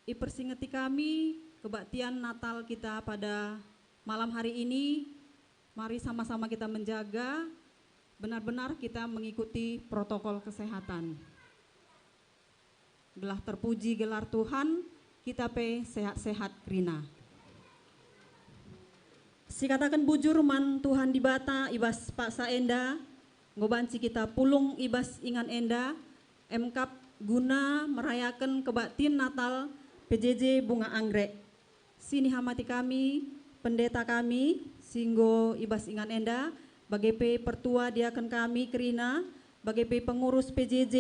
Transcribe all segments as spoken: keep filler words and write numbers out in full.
Ipersingeti kami kebaktian Natal kita pada malam hari ini. Mari sama-sama kita menjaga, benar-benar kita mengikuti protokol kesehatan. Gelah terpuji gelar Tuhan, kita pe sehat-sehat kerina. Sikataken bujur man Tuhan Dibata i bas paksa enda, enggo banci kita pulung i bas ingan enda, emkap guna merayaken kebaktin Natal P J J Bunga Anggrek. Sinihamati kami, pendeta kami, si enggo i bas ingan enda, bage pe pertua diaken kami kerina, bage pe pengurus P J J,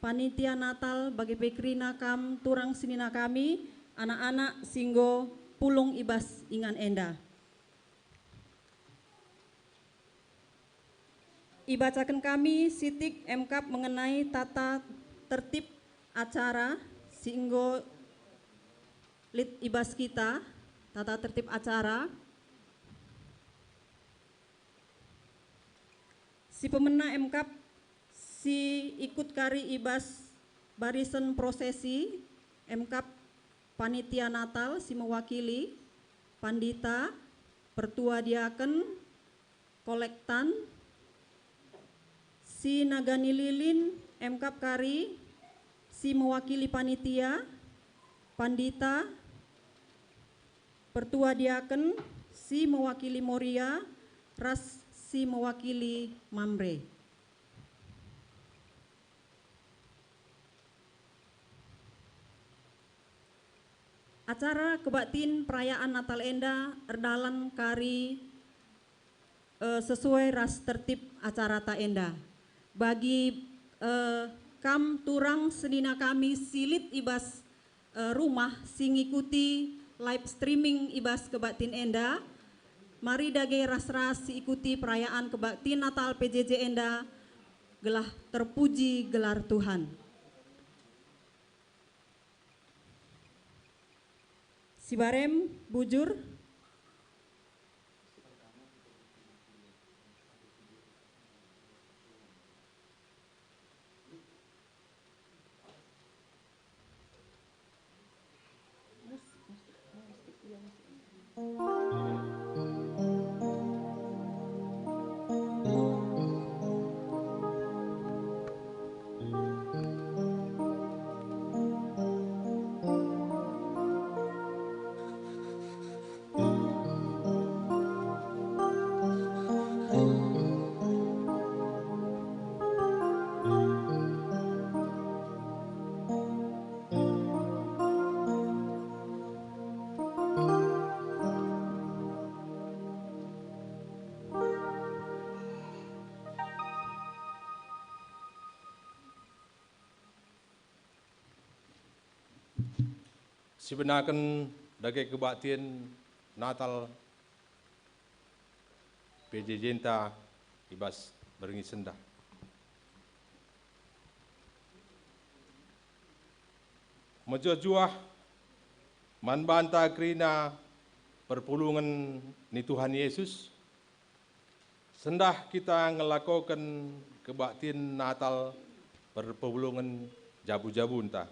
panitia Natal, bage pe kerina kam turang senina kami, anak-anak si enggo pulung i bas ingan enda. Ibacaken kami sitik emkap mengenai tata tertib acara si enggo lit i bas kita, tata tertib acara. Si pemena emkap si ikut kari i bas barisen prosesi, emkap panitia Natal si mewakili, pandita, pertua diaken, kolektan, si nagani lilin, emkap kari, si mewakili panitia, pandita, pertua diaken, si mewakili Moria, ras si mewakili Mamre. Acara kebaktin perayaan Natal enda erdalan kari, eh, sesuai ras tertib acarata enda. Bagi, eh, kam turang senina kami si lit i bas, eh, rumah si ngikuti live streaming i bas kebaktin enda, mari dage ras-ras si ikuti perayaan kebaktin Natal P J J enda, gelah terpuji gelar Tuhan. Sibarem, bujur. Sibenaken dage kebaktin Natal P J J-nta i bas berngi sendah. Mejuah-juah man banta kerina perpulungen ni Tuhan Yesus, sendah kita ngelakoken kebaktin Natal perpulungen jabu-jabunta.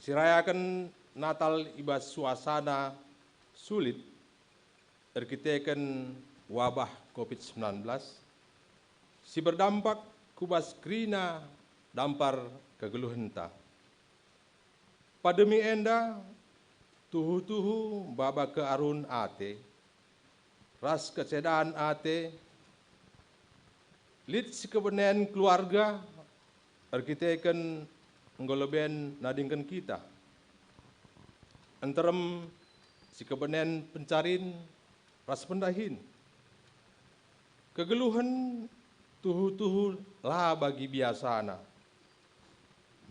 Si rayaken Natal i bas suasana sulit erkiteken wabah covid sembilan belas, si berdampak ku bas kerina dampar kegeluhenta. Pademi enda, tuhu-tuhu baba kearun ate ras kecedan ate, lit sikebenen keluarga erkiteken enggo leben nadingken kita. Nterem sikebenen pencarin ras pendahin. Kegeluhen tuhu-tuhu la bagi biasana.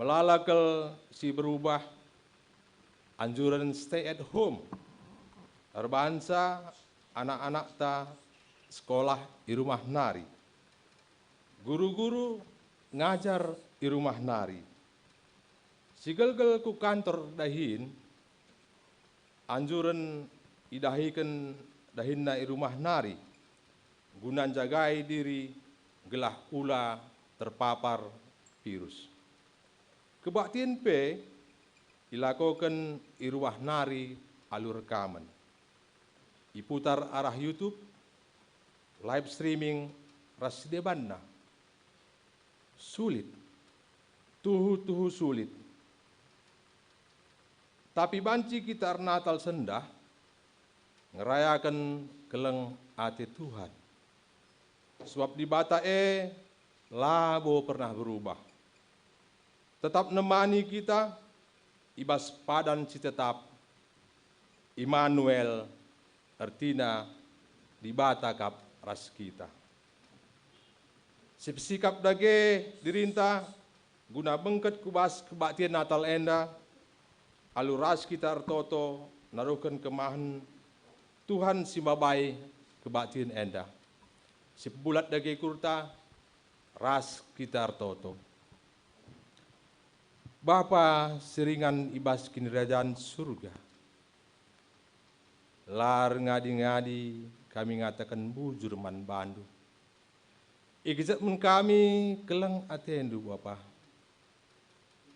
Melala kal si berubah anjuren stay at home, erbansa anak-anakta sekolah i rumah nari, guru-guru ngajar i rumah nari. Si gelgel ku kantor dahin, anjuren idahiken dahinna i rumah nari, guna njagai diri gelah ula terpapar virus. Kebaktin pe ilakoken i rumah nari alu rekamen. Iputar arah YouTube, live streaming ras si debanna. Sulit. Tuhu-tuhu sulit. Tapi banci kita ernatal sendah, ngerayaken keleng ate Tuhan. Sebab Dibata e labo pernah berubah. Tetap nemani kita i bas padan si tetap, Immanuel, ertina Dibata kap ras kita. Sipesikap dage dirinta guna bengket ku bas kebaktin Natal enda, alu ras kita ertoto naruhken kemahen Tuhan si mabai kebaktin enda. Sipebulat dage ukurta, ras kita ertoto. Bapa si ringan i bas Kinirajan Surga, la erngadi-ngadi kami ngataken bujur man bandu. Igejap min kami keleng atendu, Bapa.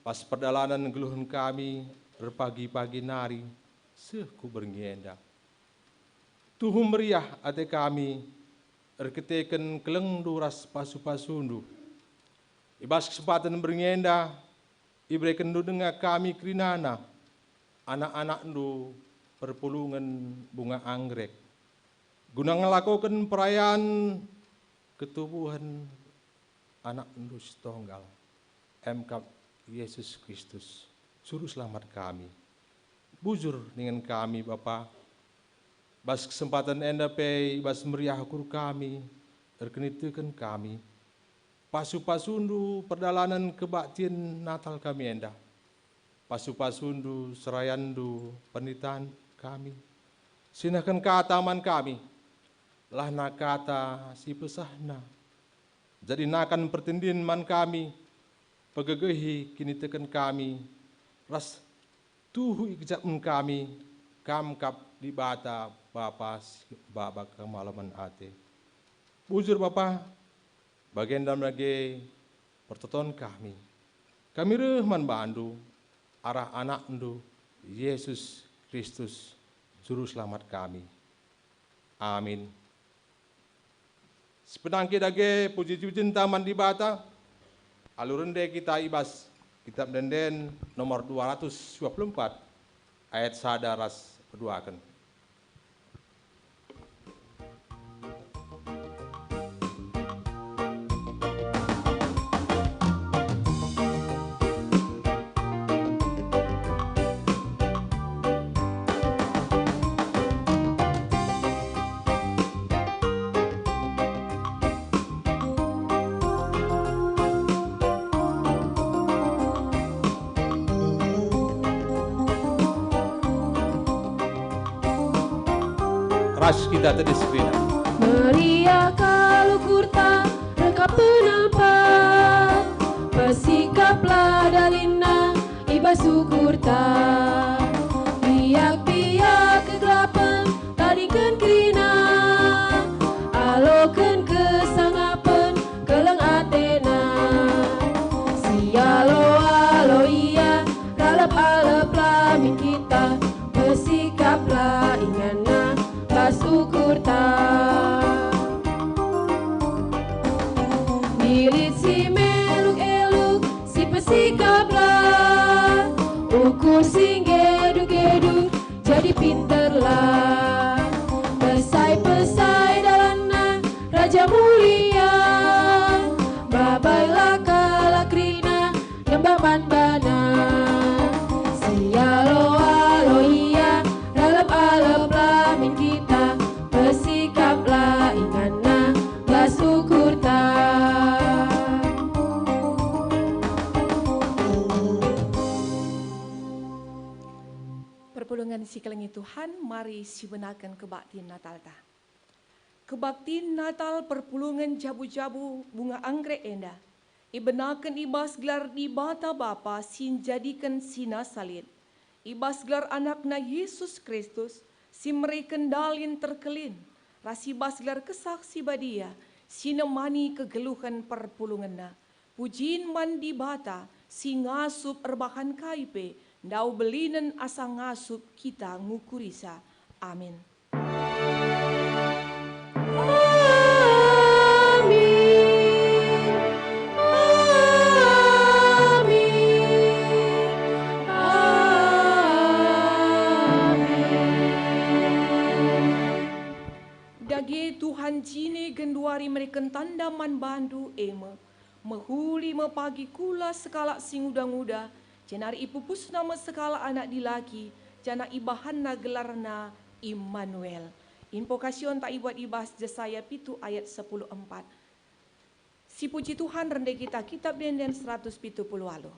Pas perdalanen nggeluhen kami erpagi-pagi nari seh ku berngi enda. Tuhu meriah ate kami erkiteken kelengndu ras pasu-pasundu. I bas kesempaten berngi enda, iberekenndu denga kami kerinana, anak-anakndu perpulungen bunga anggrek, guna ngelakoken perayan ketubuhen anakndu si tonggal, emkap Yesus Kristus, Juru Selamat kami. Bujur ningen kami, Bapa, bas kesempaten enda pe i bas meriah ukur kami, erkiniteken kami. Pasu-pasundu perdalanen kebaktin Natal kami enda. Pasu-pasundu serayanndu penderitan kami. Sinehken kata man kami, lahna kata si pesahna. Jadi nakan pertendin man kami, pegegehi kiniteken kami, ras tuhu igejapken kami, Kam kap Dibata Bapa si baba kemalemen ate. Bujur Bapa, bagenda dage pertoton kami. Kami reh man bandu arah anakndu, Yesus Kristus, Juru Selamat kami. Amin. Sipenangki dage puji-pujinta man Dibata, alu rende kita i bas Kitab Ende-enden nomor dua ratus dua puluh empat, ayat sada ras peduaken. Ras kita tedis kerina. Meriah kal ukurta, reh ka penampat, pesikaplah dalinna i bas ukurta. Biak-biak kegelapen tadingken kerina, aloken kesangapen keleng atena. Sialo-alo ia, ralep-aleplah min kita, pesikaplah inganna bas ukurta. Lit si meluk-eluk, sipesikaplah, ukur si nggedu-nggedu, jadi pinterlah. Pesai-pesai dalanna Raja Mulia, babailah kalak kerina, nembah man baNa. Sialo-alo ia, ralep-aleplah min kita, pesikaplah inganna bas ukurta. Perpulungen si kelengi Tuhan, mari sibenaken kebaktin Natalta. Kebaktin Natal perpulungen jabu-jabu bunga anggrek enda ibenaken i bas gelar Dibata Bapa si njadiken si nasa lit, i bas gelar AnakNa Yesus Kristus si mereken dalin terkelin, ras i bas gelar Kesah Si Badia si nemani kegeluhen perpulungenna. Pujin man Dibata si ngasup erbahan kai pe, ndauh belinen asa ngasup kita ngukurisa. Amin. Dage Tuhan jine genduari mereken tanda man bandu, e me, mehuli me pagi kula sekalak si nguda-nguda, jenari ipupusna me sekalak anak dilaki, janah ibahanna gelarna Immanuel. Invokasion tak ibuat i bas Jesaya pitu ayat sepuluh empat. Sipuji Tuhan, rende kita Kitab Ende-enden seratus pitu puluh waluh.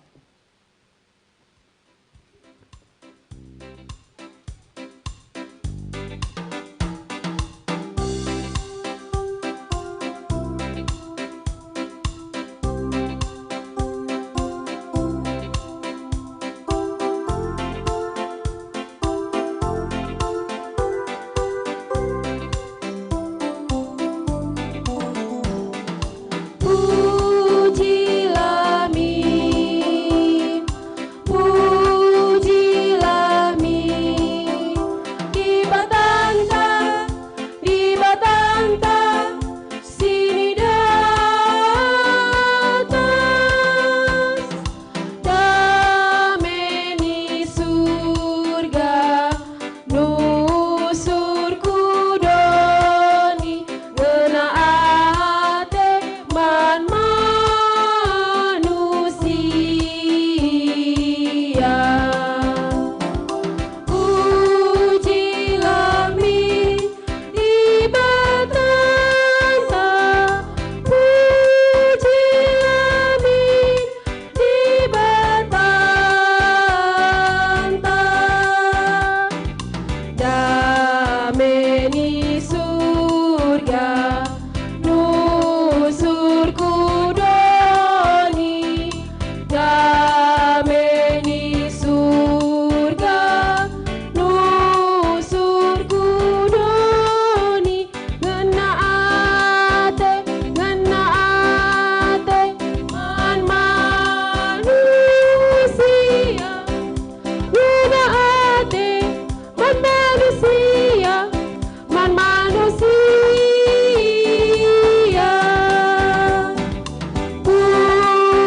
Pujilah mi, pujilah mi, Dibatanta, Dibatanta, si ni datas. Dame ni Surga nusur ku doni, ngena ate man manusia. Pujilah mi Dibatanta, pujilah mi Dibatanta. Dame ni Surga nusur ku doni, dame ni Surga nusur ku doni, ngena ate, ngena ate man manusia, ngena ate man manusia, man manusia.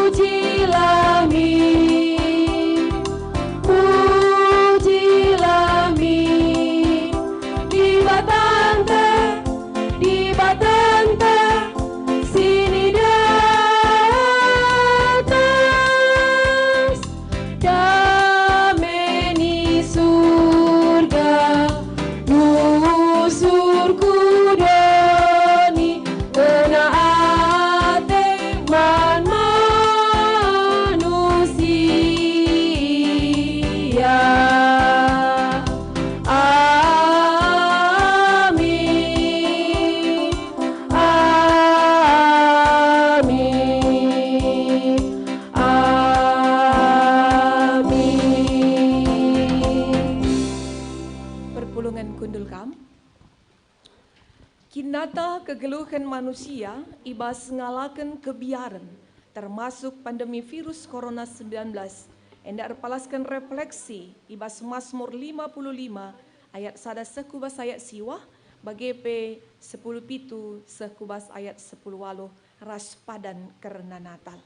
Pujilah mi, pujilah mi, Dibatanta, Dibatanta, si ni datas. Dame ni Surga nusur ku doni, ngena ate man manusia. Amin. Amin. Amin. Perpulungen kundul kam. Kinata kegeluhen manusia i bas ngalaken kebiaren, termasuk pandemi virus Corona sembilan belas, enda erpalasken refleksi i bas Masmur lima puluh lima ayat sada seh ku bas ayat siwah, bage pe sepuluh pitu seh ku bas ayat sepuluh waluh ras padan kerna Natal.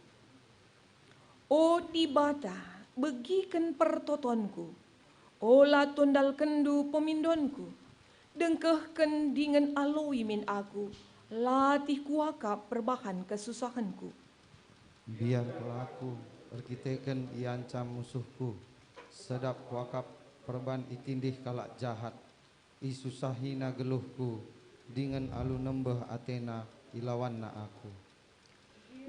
O Dibata, begiken pertotonku, ola tondalkenndu pemindonku. Dengkehken dingen aloi min aku, latih kuakap perbahan kesusahenku. Mbiar kal aku erkiteken iancam musuhku, sedap kuakap perban itindih kalak jahat. Isusahina geluhku, dingen alu nembeh atena ilawanna aku.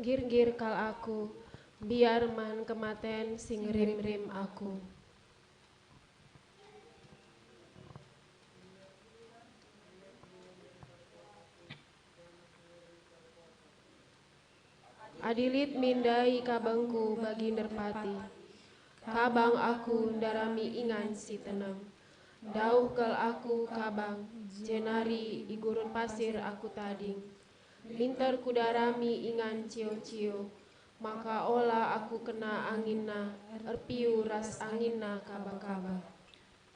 Nggir-nggir kal aku, mbiar man kematen si ngerim-rim aku. Adi lit min ndai kabangku bagi nderpati, kabang aku ndarami ingan si teneng. Dauh kal aku kabang, jenari i gurun pasir aku tading. Minter kudarami ingan cio-cio, maka ola aku kena anginna, erpiu ras anginna kaba-kaba.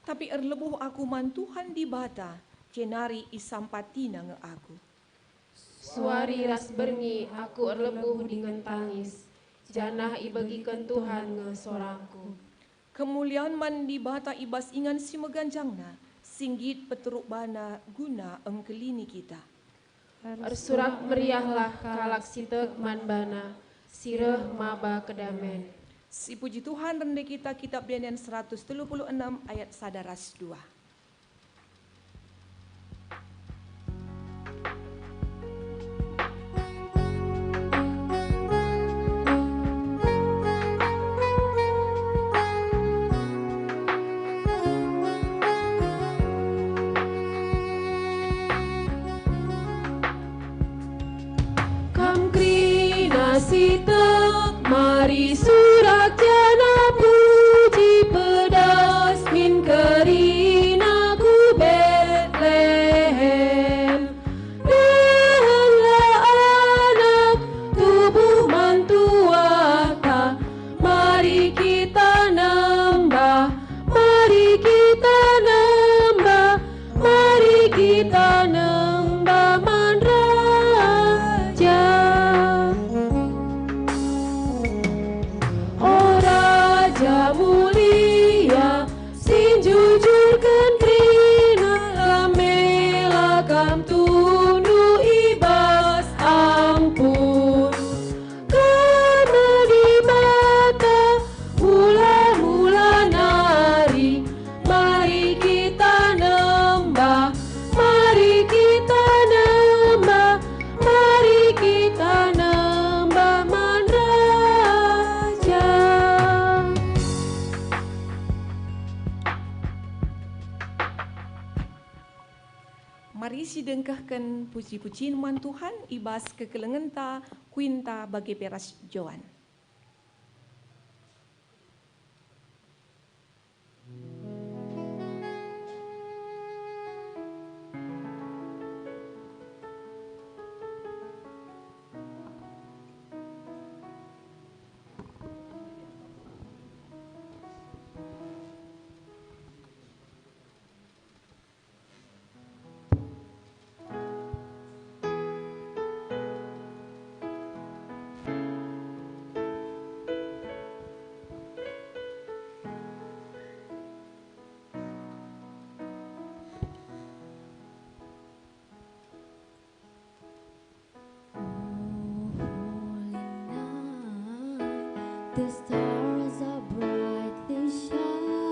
Tapi erlebuh aku man Tuhan Dibata, jenari isampatina nge aku. Suari ras berngi aku erlebuh dingen tangis, janah ibegiken Tuhan nge sorangku. Kemulian man Dibata i bas ingan si meganjangna, si nggit peteruk bana guna engkelini kita. Ersurak meriahlah kalak si tek man bana, si reh maba kedamen. Sipuji Tuhan, rende kita Kitab Bianian seratus telu puluh enam ayat sada ras dua. Kam kerina si tek, mari surak janah puji pedas min kerina ku Betlehem. Nehenlah Anak tubuh man tuahta, mari kita nembah, mari kita nembah, mari kita nembah man Raja. O Raja mulia, si njujurken kerina, la mela Kam tunduh i bas ampun. Kam me Dibata mula-mula nari, mari kita nembah, mari kita nembah, mari kita nembah man Raja. Mari sidengkehken puji-pujin man Tuhan i bas kekelengenta Kuinta bage pe ras Joan. O holy night, the stars are brightly shining,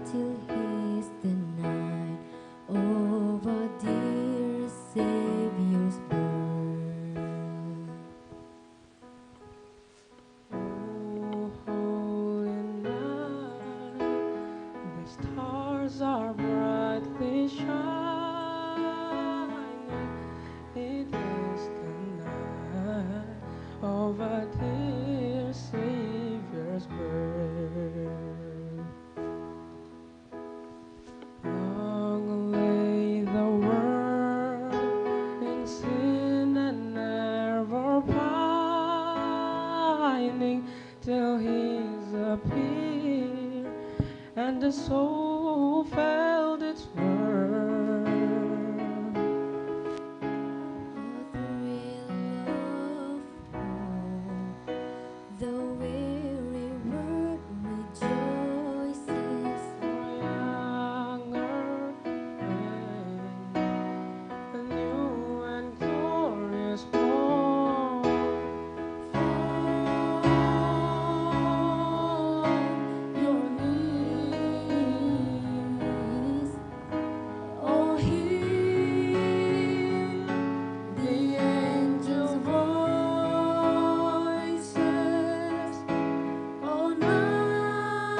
till here's the night of our dear Savior's birth. O holy night, the stars are brightly shining. It is the night of our dear Savior's birth. Long lay the world in sin and ever pining, till he's appeared, and the soul felt its worth. A thrill of hope, the weary world rejoices. For younger day, a new and glorious morn. Fall on your knees. Oh, hear the angels' voices, O night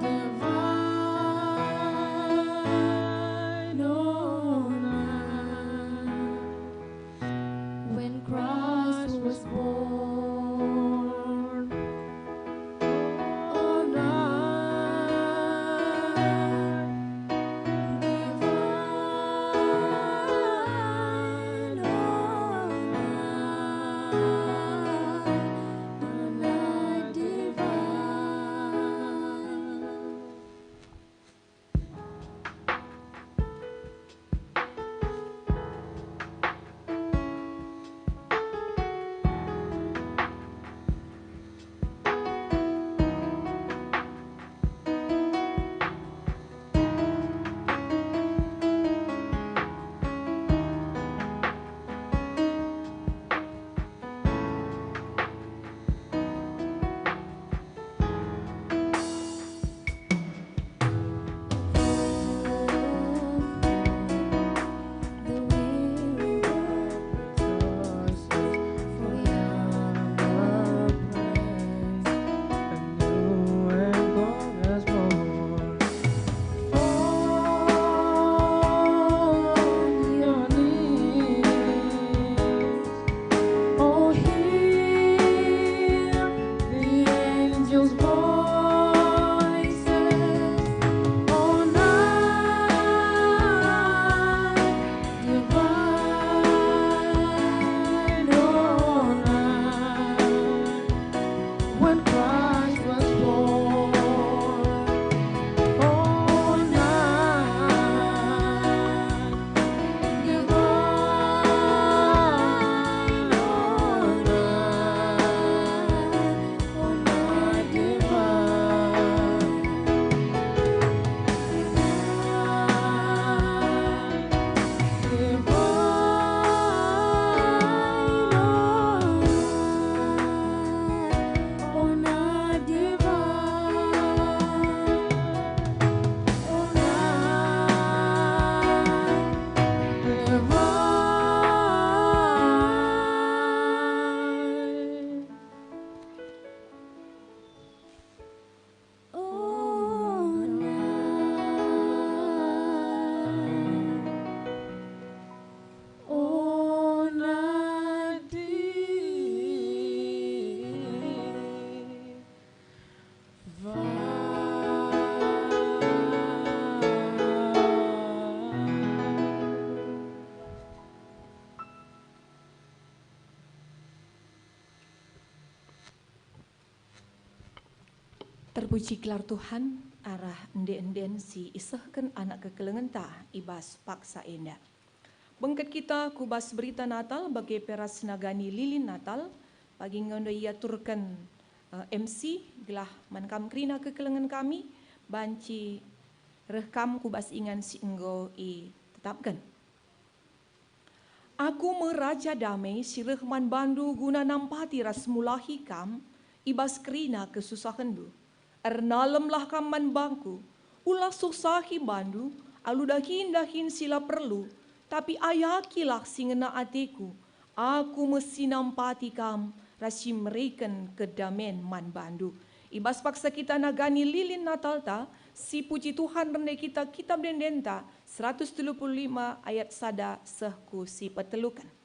divine, O night when Christ was born. O night divine, O Puji gelar Tuhan, arah ende-enden si isehken anak kekelengenta i bas paksa enda. Bengket kita ku bas berita Natal bage pe ras nagani lilin Natal, pagi enggo enda iaturken, eh, M C, gelah man kam kerina kekelengen kami, banci reh kam ku bas ingan si enggo itetapken. Aku me Raja Dame si reh man bandu guna nampati ras mulahi kam i bas kerina kesusahenndu. Ernalemlah kam man bangku, ula susahi bandu alu dahin-dahin si la perlu, tapi ayakilah si ngena ateku. Aku me si nampati kam ras si mereken kedamen man bandu. I bas paksa kita nagani lilin Natalta, si puji Tuhan rende kita kitab ende-endenta, seratus telu puluh lima ayat sada seh ku si peteluken.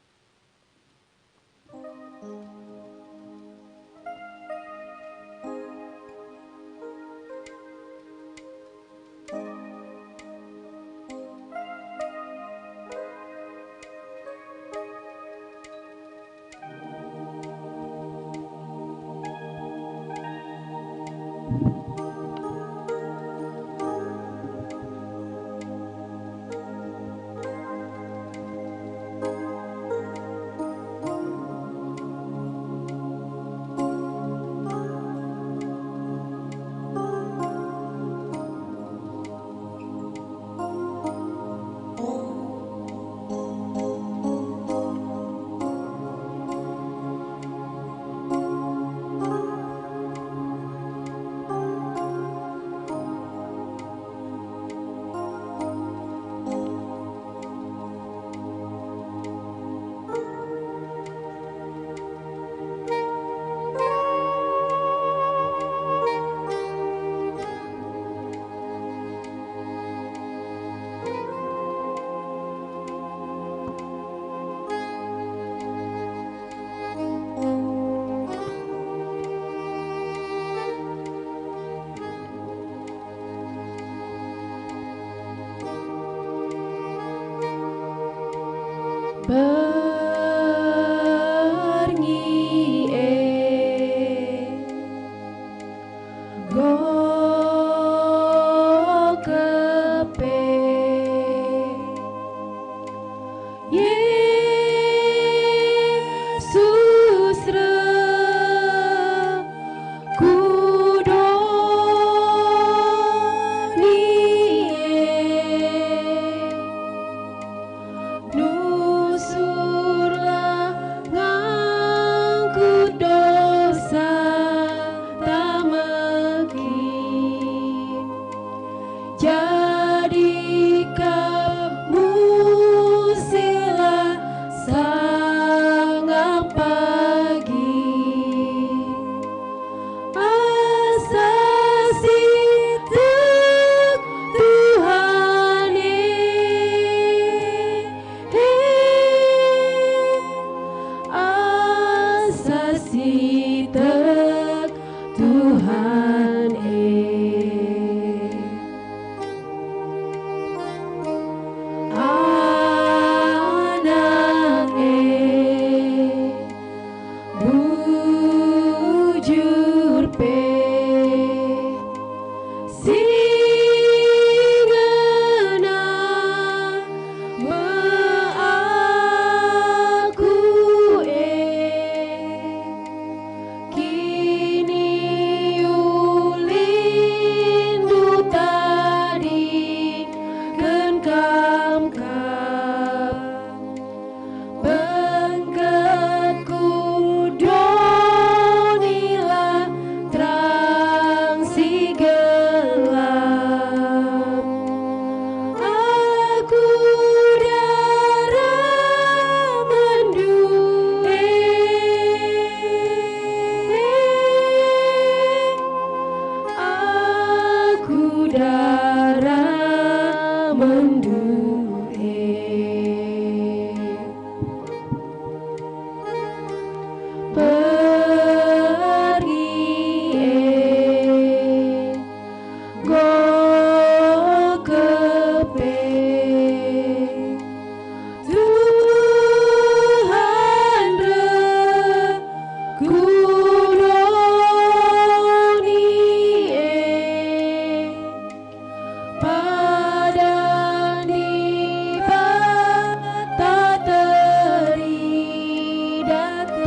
Berngi e enggo kepe. Yesus reh ku doni e. Nusurlah ngangkut dosa tameki. Jadi kam muselah sangap pagi. Asa si tek Tuhan e, e, asa si tek Tuhan e. Anak e, bujur pe si ngena me aku e.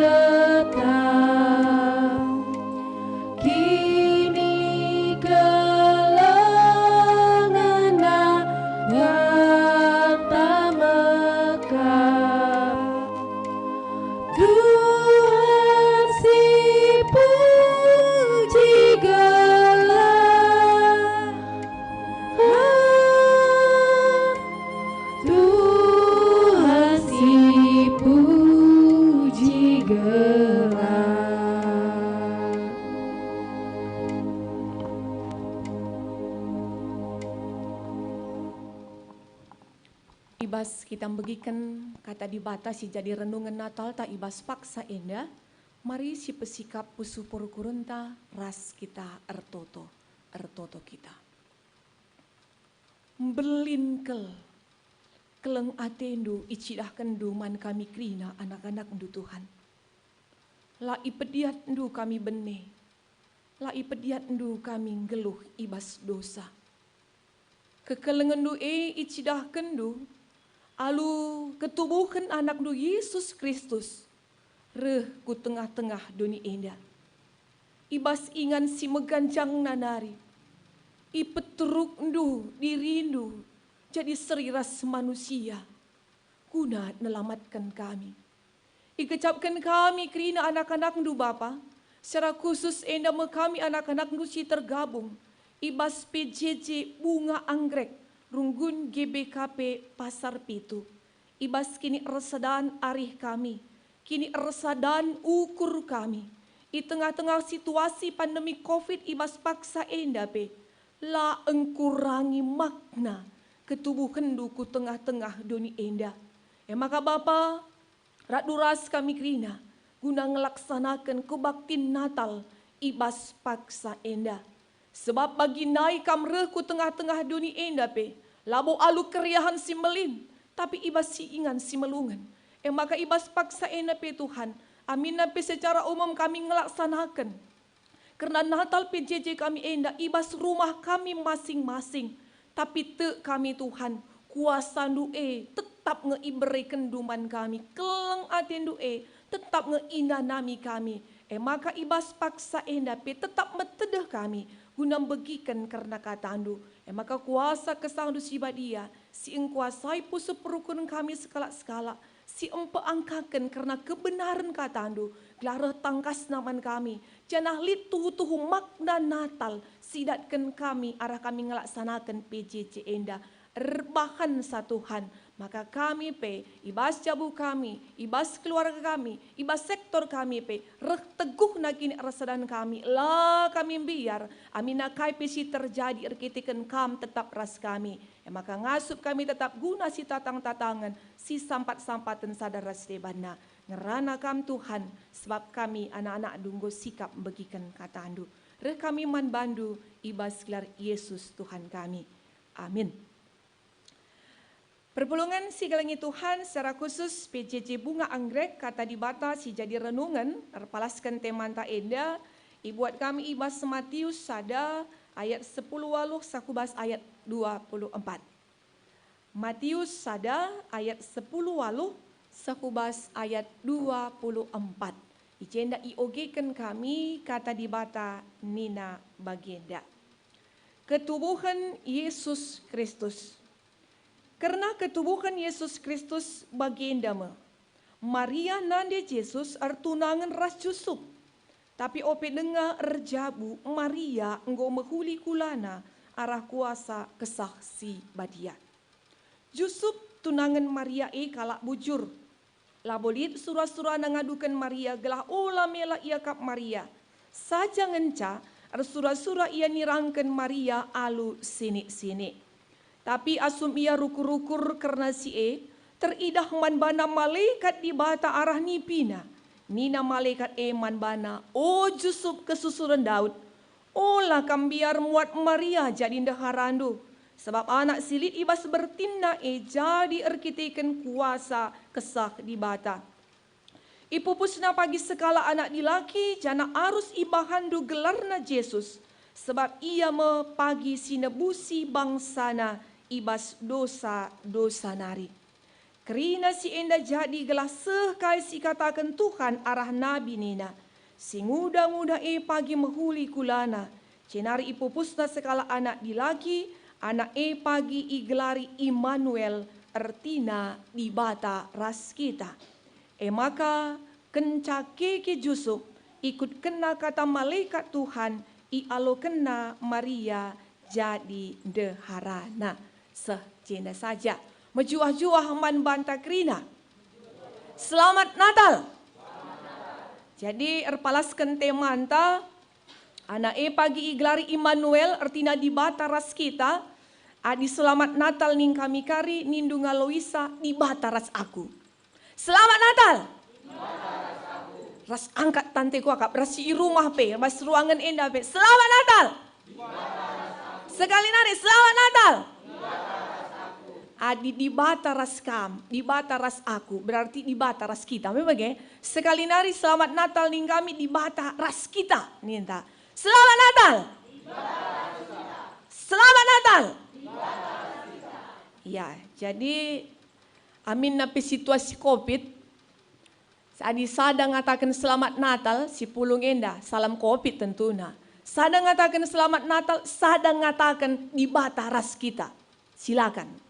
Kata, kinikelengenna Dibata mekap. Tuhan si puji gelar. Tuhan si puji gelar. I bas kita mbegiken Kata Dibata si jadi renungen Natalta i bas paksa enda, mari sipesikap pusuh perukurenta ras kita ertoto. Ertoto kita. Mbelin kal keleng atendu icidahkenndu man kami kerina anak-anakndu, Tuhan. La ipediatndu kami bene, la ipediatndu kami nggeluh i bas dosa. Kekelengenndu e icidahkenndu alu ketubuhen anakndu Yesus Kristus reh ku tengah-tengah doni enda. I bas ingan si meganjangna nari, ipeterukndu dirindu jadi seri ras manusia guna nelamatken kami. Ikecapken kami kerina anak-anakndu, Bapa, secara khusus enda me kami anak-anakndu si tergabung i bas P J J Bunga Anggrek, Runggun G B K P Pasar Pitu. I bas kinikersadan arih kami, kinikersadan ukur kami, i tengah-tengah situasi pandemi covid i bas paksa enda pe, la engkurangi makna ketubuhenndu ku tengah-tengah doni enda. E maka, Bapa, radu ras kami kerina guna ngelaksanaken kebaktin Natal i bas paksa enda. Sebab bagi nai kam reh ku tengah-tengah doni enda pe, labo alu keriahen si mbelin, tapi i bas si ingan si melungen. E maka i bas paksa enda pe, Tuhan, aminna pe secara umum kami ngelaksanaken kerna Natal P J J kami enda i bas rumah kami masing-masing. Tapi tek kami, Tuhan, kuasaNdu e tetap nge iberekenndu man kami, keleng ateNdu e tetap nge inanami kami. E maka i bas paksa enda pe tetap metedeh kami guna mbegiken kerna kataNdu. E maka kuasa KesahNdu si Badia si engkuasai pusuh perukuren kami sekalak-sekalak, si empeangkaken kerna kebenaren kataNdu, gelah reh tangkasna man kami, janah lit tuhu-tuhu makna Natal si idatken kami arah kami ngelaksanaken P J J enda. Erbahansa Tuhan, maka kami pe, i bas jabu kami, i bas keluarga kami, i bas sektor kami pe, reh teguhna kinikersadan kami, la kami mbiar, aminna kai pe si terjadi erkiteken Kam tetap ras kami. E maka ngasup kami tetap guna sitatang-tatangen, sisampat-sampaten sada ras debanna. Ngerana Kam, Tuhan, sebab kami anak-anakNdu enggo sikap mbegiken kataNdu. Reh kami man bandu i bas gelar Yesus Tuhan kami. Amin. Perpulungen si kelengi Tuhan, secara khusus P J J Bunga Anggrek, Kata Dibata si jadi renungen erpalasken temanta enda ibuat kami i bas Matius sada ayat sepuluh waluh seh ku bas ayat dua puluh empat. Matius sada ayat sepuluh waluh seh ku bas ayat dua puluh empat. I jenda iogeken kami Kata Dibata nina bagenda. Ketubuhen Yesus Kristus. Kerna ketubuhen Yesus Kristus bagenda me. Maria nande Jesus ertunangen ras Jusup. Tapi ope denga erjabu, Maria enggo mehuli kulana arah kuasa Kesah Si Badia. Jusup tunangen Maria e kalak bujur. Labo lit sura-surana ngaduken Maria gelah ola mela iakap Maria. Saja ngenca ersura-sura ia nirangken Maria alu sinik-sinik. Tapi asum ia rukur-rukur kerna si e, teridah man bana malekat Dibata arah nipina. Nina malekat e man bana, "O Jusup kesusuren Daud, ola kam mbiar muat Maria jadi ndeharandu, sabap anak si lit i bas bertinna e jadi erkiteken kuasa Kesah Dibata. Ipupusna pagi sekalak anak dilaki, janah arus ibahanndu gelarna Jesus, sebab ia me pagi si nebusi bangsana i bas dosa-dosa nari." Kerina si enda jadi gelah seh kai si ikataken Tuhan arah nabi nina, "Si nguda-nguda e pagi mehuli kulana, jenari ipupusna sekalak anak dilaki, anak e pagi igelari Immanuel, ertina Dibata ras kita." E maka, kenca keke Jusup, ikutkenna kata malekat Tuhan, ialokenna Maria jadi ndeharana. Seh jenda saja. Mejuah-juah man banta kerina. Selamat Natal! Jadi, erpalasken temanta, anak e pagi igelari Immanuel, ertina Dibata ras kita. Adi Selamat Natal ning kami kari, nindu nga Loisa, Dibata ras aku. Selamat Natal! Ras angkat tante kuakap, ras si i rumah pe, ras ruangen enda pe. Selamat Natal! Sekali nari, Selamat Natal! Adi Dibata ras kam, Dibata ras aku, berarti Dibata ras kita. Memang bage? Sekali nari, Selamat Natal ning kami, Dibata ras kita. Ninta. Selamat Natal! Selamat Natal! Ya, jadi aminna pe situasi covid, adi sada ngataken Selamat Natal, si pulung enda, salam covid tentuna. Sada ngataken Selamat Natal, sada ngataken Dibata ras kita. Silakan.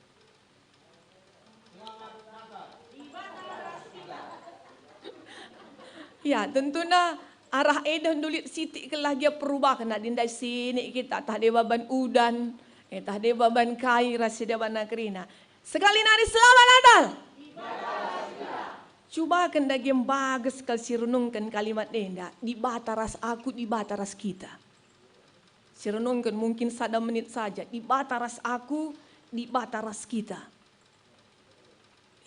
Ya, tentuna arah e dah ndulit sitik kelah gia perubahen adi ndai sinik kita, tah deba ban udan, eh, tah deba ban kai ras si deba kerina. Sekali nari, Selamat Natal! Cubaken dage mbages kal si renungken kalimat enda, Dibata ras aku, Dibata ras kita. Si renungken mungkin sada menit saja, Dibata ras aku, Dibata ras kita.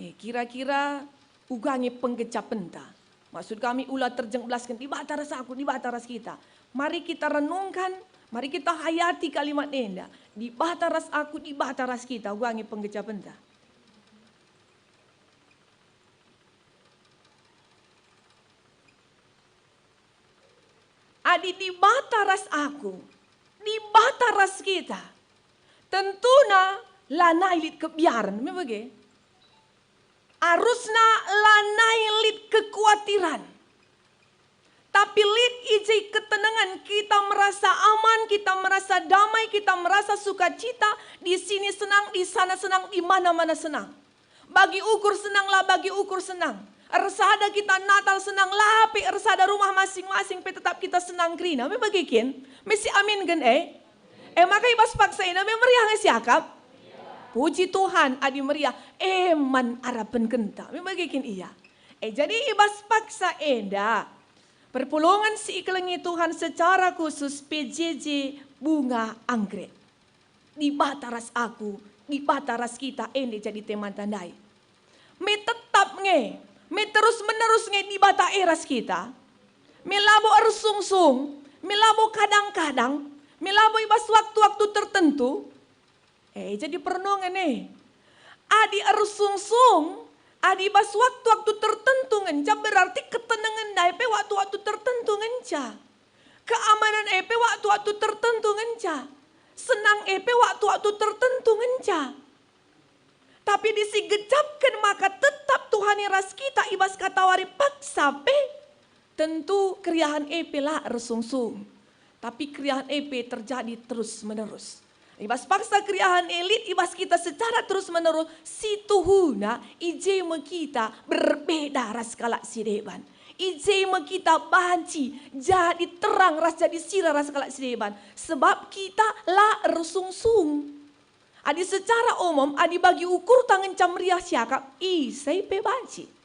Eh, kira-kira uga nge penggejapenta. Maksud kami, ula terjeng belasken, Dibata ras aku, Dibata ras kita. Mari kita renungkan, mari kita hayati kalimat enda. Dibata ras aku, Dibata ras kita, uga nge penggejapenta. Adi Dibata ras aku, Dibata ras kita, tentuna lanai lit kebiaren, me bage. Arusna lanai lit kekuatiran. Tapi lit i je ketenengen, kita merasa aman, kita merasa damai, kita merasa sukacita, di sini senang, di sana senang, di mana-mana senang. Bagi ukur senang la bagi ukur senang. Ersada kita Natal senang la pe ersada rumah masing-masing pe tetap kita senang kerina. Me bage kin? Me si aminken e? E maka i bas paksa enda me meriah nge siakap? Puji Tuhan, adi meriah, e man arapenkenta. Me bage kin ia? E jadi i bas paksa enda, perpulungen si ikelengi Tuhan secara khusus P J J Bunga Anggrek. Dibata ras aku, Dibata ras kita, ende jadi temanta ndai. Me tetap nge, me terus-menerus nge Dibata e ras kita. Me labo ersungsung, me labo kadang-kadang, me labo i bas waktu-waktu tertentu. E, jadi perenungen e. Adi ersungsung, adi i bas waktu-waktu tertentu ngenca, berarti ketenengen ndai pe waktu-waktu tertentu ngenca. Keamanan e pe waktu-waktu tertentu ngenca. Senang e pe waktu-waktu tertentu ngenca. Tapi adi si gejapken maka tetap Tuhan e ras kita i bas katawari paksa pe, tentu keriahen e pe la ersungsung. Tapi keriahen e pe terjadi terus-menerus. I bas paksa keriahen e lit i bas kita secara terus-menerus, si tuhuna i je me kita berbeda ras kalak si deban. I je me kita banci jadi terang ras jadi sira ras kalak si deban, sebab kita la ersungsung. Adi secara umum, adi bagi ukurta ngenca meriah siakap, ise pe banci.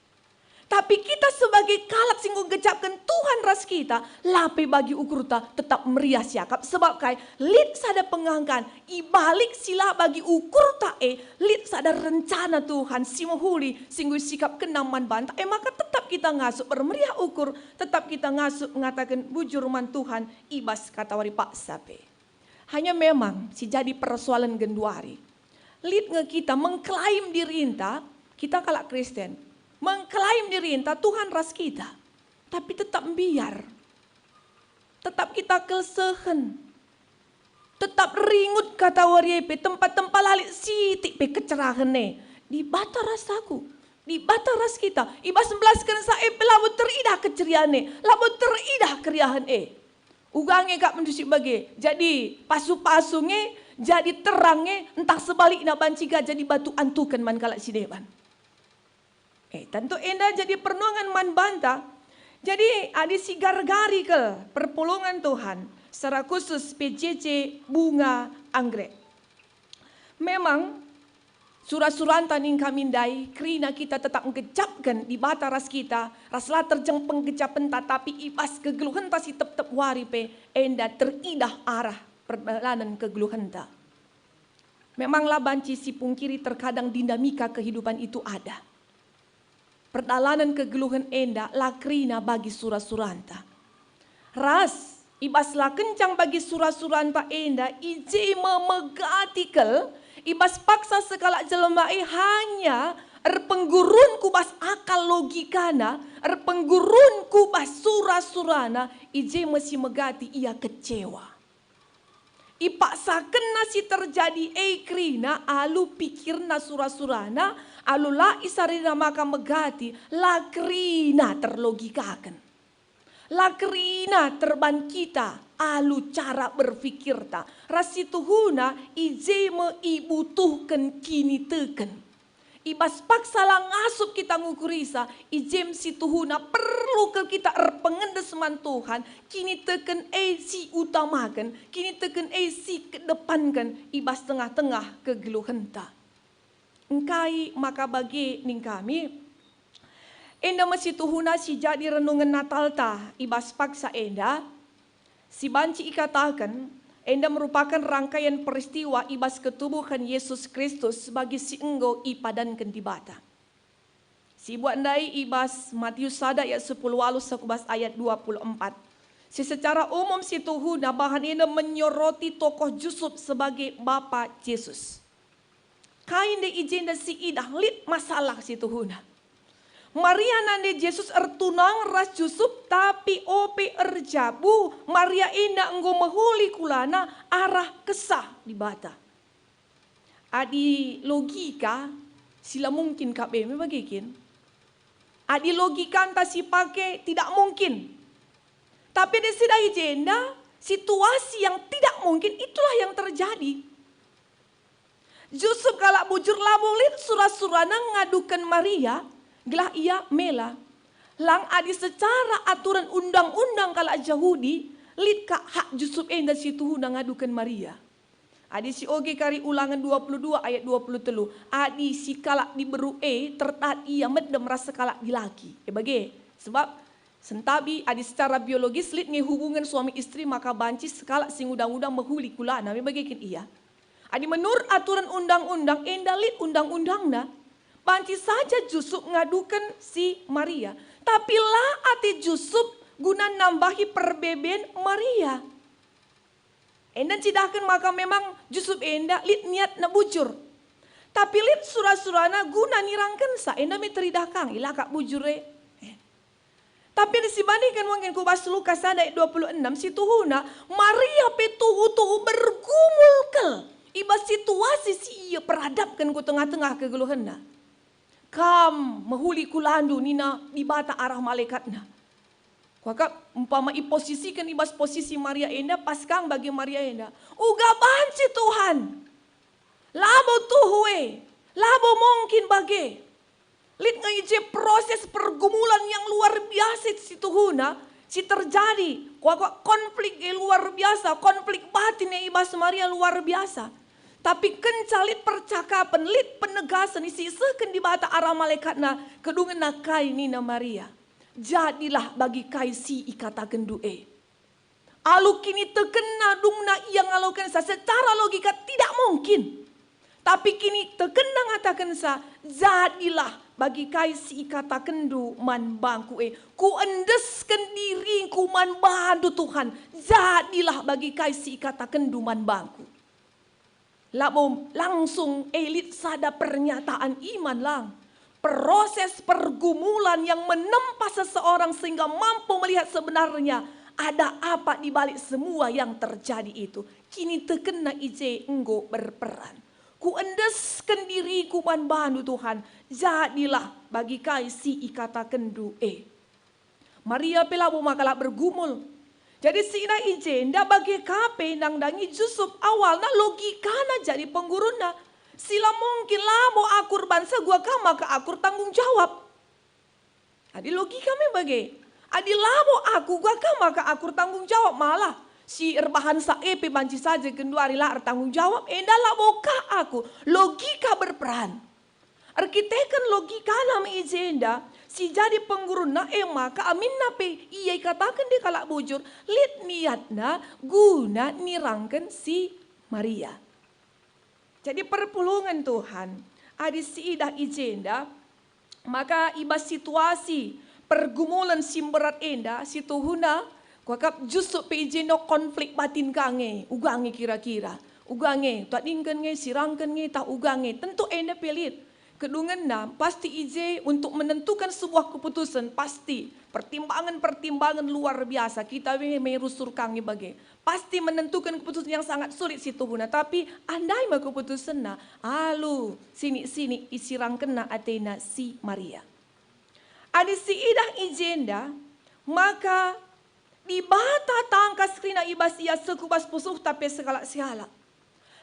Tapi kita sebagai kalak si enggo gejapken Tuhan ras kita, la pe bagi ukurta tetap meriah siakap. Sebab kai? Lit sada pengangkan, i balik si la bagi ukurta e, lit sada rencana Tuhan si mehuli, si enggo isikapkenNa man banta. E maka tetap kita ngasup ermeriah ukur, tetap kita ngasup ngataken bujur man Tuhan i bas katawari paksa pe. Hanya memang si jadi persoalen genduari. Lit nge kita mengklaim dirinta, kita kalak Kristen, mengklaim dirinta Tuhan ras kita, tapi tetap mbiar, tetap kita kelsehen, tetap ringut katawari e pe, tempa-tempa la lit sitik pe kecerahen e. Dibata ras aku, Dibata ras kita, i bas mbelaskensa e pe labo teridah kecerian e, labo teridah keriahen e. Uga nge kap mendusik bage, jadi pasu-pasu nge, jadi terang nge, ntah sebalikna banci ka jadi batu antuken man kalak si deban. Eh, tentu enda jadi perenungen man banta. Jadi, adi sigar-gari kal perpulungen Tuhan, secara khusus P J J Bunga Anggrek. Memang, sura-suranta ning kami ndai, kerina kita tetap nggejapken Dibata ras kita, ras la terjeng penggejapenta, tapi i bas kegeluhenta si tep-tep wari pe, enda teridah arah perdalanen kegeluhenta. Memang la banci sipungkiri, terkadang dinamika kehidupan itu ada. Perdalanen kegeluhen enda la kerina bagi sura-suranta. Ras, i bas la kencang bagi sura-suranta enda, i je me megati kal, i bas paksa sekalak jelma e hanya erpenggurun ku bas akal logikana, erpenggurun ku bas sura-surana, i je me si megati ia kecewa. Ipaksakenna si terjadi e kerina alu pikirna sura-surana, alu la isarina maka megati, la kerina terlogikaken. La kerina terban kita alu cara berfikirta, ras situhuna i je me ibutuhken kiniteken. I bas paksa la ngasup kita ngukurisa, i je me situhuna perlu kal kita erpengendes man Tuhan, kiniteken e si utamaken, kiniteken e si kedepanken i bas tengah-tengah kegeluhenta. Engkai maka bage ning kami? Enda me situhuna si jadi renungen Natalta i bas paksa enda, si banci ikataken, enda merupaken rangkaian peristiwa i bas ketubuhen Yesus Kristus bagi si enggo ipadanken Dibata. Si ibuat ndai i bas Matius sada ayat sepuluh waluh seh ku bas ayat dua puluh empat. Si secara umum situhuna bahan enda menyoroti tokoh Jusup sebagai bapa Jesus. Kai nde i jenda si idah lit masalah situhuna. Maria nande Jesus ertunang ras Jusup, tapi ope erjabu, Maria enda enggo mehuli kulana arah Kesah Dibata. Adi logika, si la mungkin kap e me bage kin. Adi logikanta si pake, tidak mungkin. Tapi adi sidah i jenda, situasi yang tidak mungkin itulah yang terjadi. Jusup kalak bujur labo lit sura-surana ngaduken Maria, gelah ia mela. Lang adi secara aturan undang-undang kalak Jahudi, lit kap hak Jusup enda situhuna ngaduken Maria. Adi sioge kari Ulangen dua puluh dua ayat dua puluh telu, adi si kalak diberu e terdat ia medem ras sekalak dilaki. E bage, sebab sentabi adi secara biologis lit nge hubungen suami istri maka banci sekalak si nguda-nguda mehuli kulana, me bage kin ia. Adi menurut aturan undang-undang, enda lit undang-undangna. Banci saja Jusup ngaduken si Maria. Tapi la ate Jusup guna nambahi perbeben Maria. Enda ncidahken maka memang Jusup enda lit niatna bujur. Tapi lit sura-surana guna nirangkensa, enda me teridah kang, ila kap bujur e. Eh. Tapi adi sibandingken mungkin ku bas Lukas sada ayat dua puluh enam, situhuna Maria pe tuhu-tuhu bergumul kal i bas situasi si ia perhadapken ku tengah-tengah kegeluhenna. Kam mehuli kulandu, nina Dibata arah malaikatna. Kuakap, umpama iposisiken i bas posisi Maria enda, pas kang bagi Maria enda. Uga banci Tuhan. Labo tuhu e, labo mungkin bage. Lit nge i je proses pergumulan yang luar biasa situhuna si terjadi. Kuakap konflik e luar biasa, konflik batin e i bas Maria luar biasa. Tapi kenca lit percakapen, lit penegasen, isisehken Dibata arah malaikatna, kedungenna kai nina Maria. Jadilah bagi kai si ikatakenndu e. Alu kinitekenna dungna ia ngalokensa, secara logika tidak mungkin. Tapi kinitekenna ngatakensa, jadilah bagi kai si ikatakenndu man bangku e. Kuendesken diringku man bandu Tuhan, jadilah bagi kai si ikatakenndu man bangku. Labo langsung e lit sada pernyataan iman lang. Proses pergumulan yang menempa seseorang sehingga mampu melihat sebenarnya ada apa di balik semua yang terjadi itu. Kinitekenna i je enggo berperan. Kuendesken diriku man bandu, Tuhan, jadilah bagi kai si ikatakenndu e. Maria pe labo maka la bergumul. Jadi si dah i jenda bage ka pe nandangi Jusup, awalna logikana jadi penggurunna. Si la mungkin labo aku erbansa, gua ka maka aku ertanggung jawab. Adi logika me bage. Adi labo aku, gua ka maka aku ertanggung jawab, malah si erbahansa e pe banci saja genduari la ertanggung jawab, enda labo ka aku. Logika berperan. Erkiteken logikana me i jenda, si jadi penggurunna e maka aminna pe ia ikataken dua kalak bujur, lit niatna guna nirangken si Maria. Jadi perpulungen Tuhan, adi siidah i jenda, maka i bas situasi pergumulen si mberat enda, si tuhuna, kuakap Jusup pe i jenda konflik batin ka nge, uga nge kira-kira, uga nge, tadingken nge, sirangken nge, tah uga nge, tentu enda pe lit. Kedungenna, pasti i je untuk menentukan sebuah keputusan, pasti pertimbangan-pertimbangan luar biasa. Kita me, me rusur ka nge bage. Pasti menentukan keputusan yang sangat sulit si tuhuna, tapi andai me keputusenna, alu, sinik-sinik isirangkenna atena si Maria. Adi siidah i jenda, maka Dibata tangkas kerina i bas ia seh ku bas pusuhta pe sekalak-sekalak.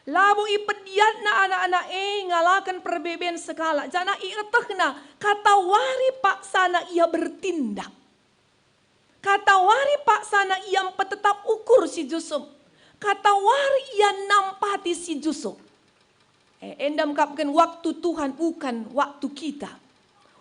Labo ipediatna anak-anak e ngalaken perbeben sekalak, janah ietehna katawari paksana ia bertindak. Katawari paksana ia mpetetap ukur si Jusup. Katawari ia nampati si Jusup. Eh, enda mekapken waktu Tuhan, bukan waktu kita.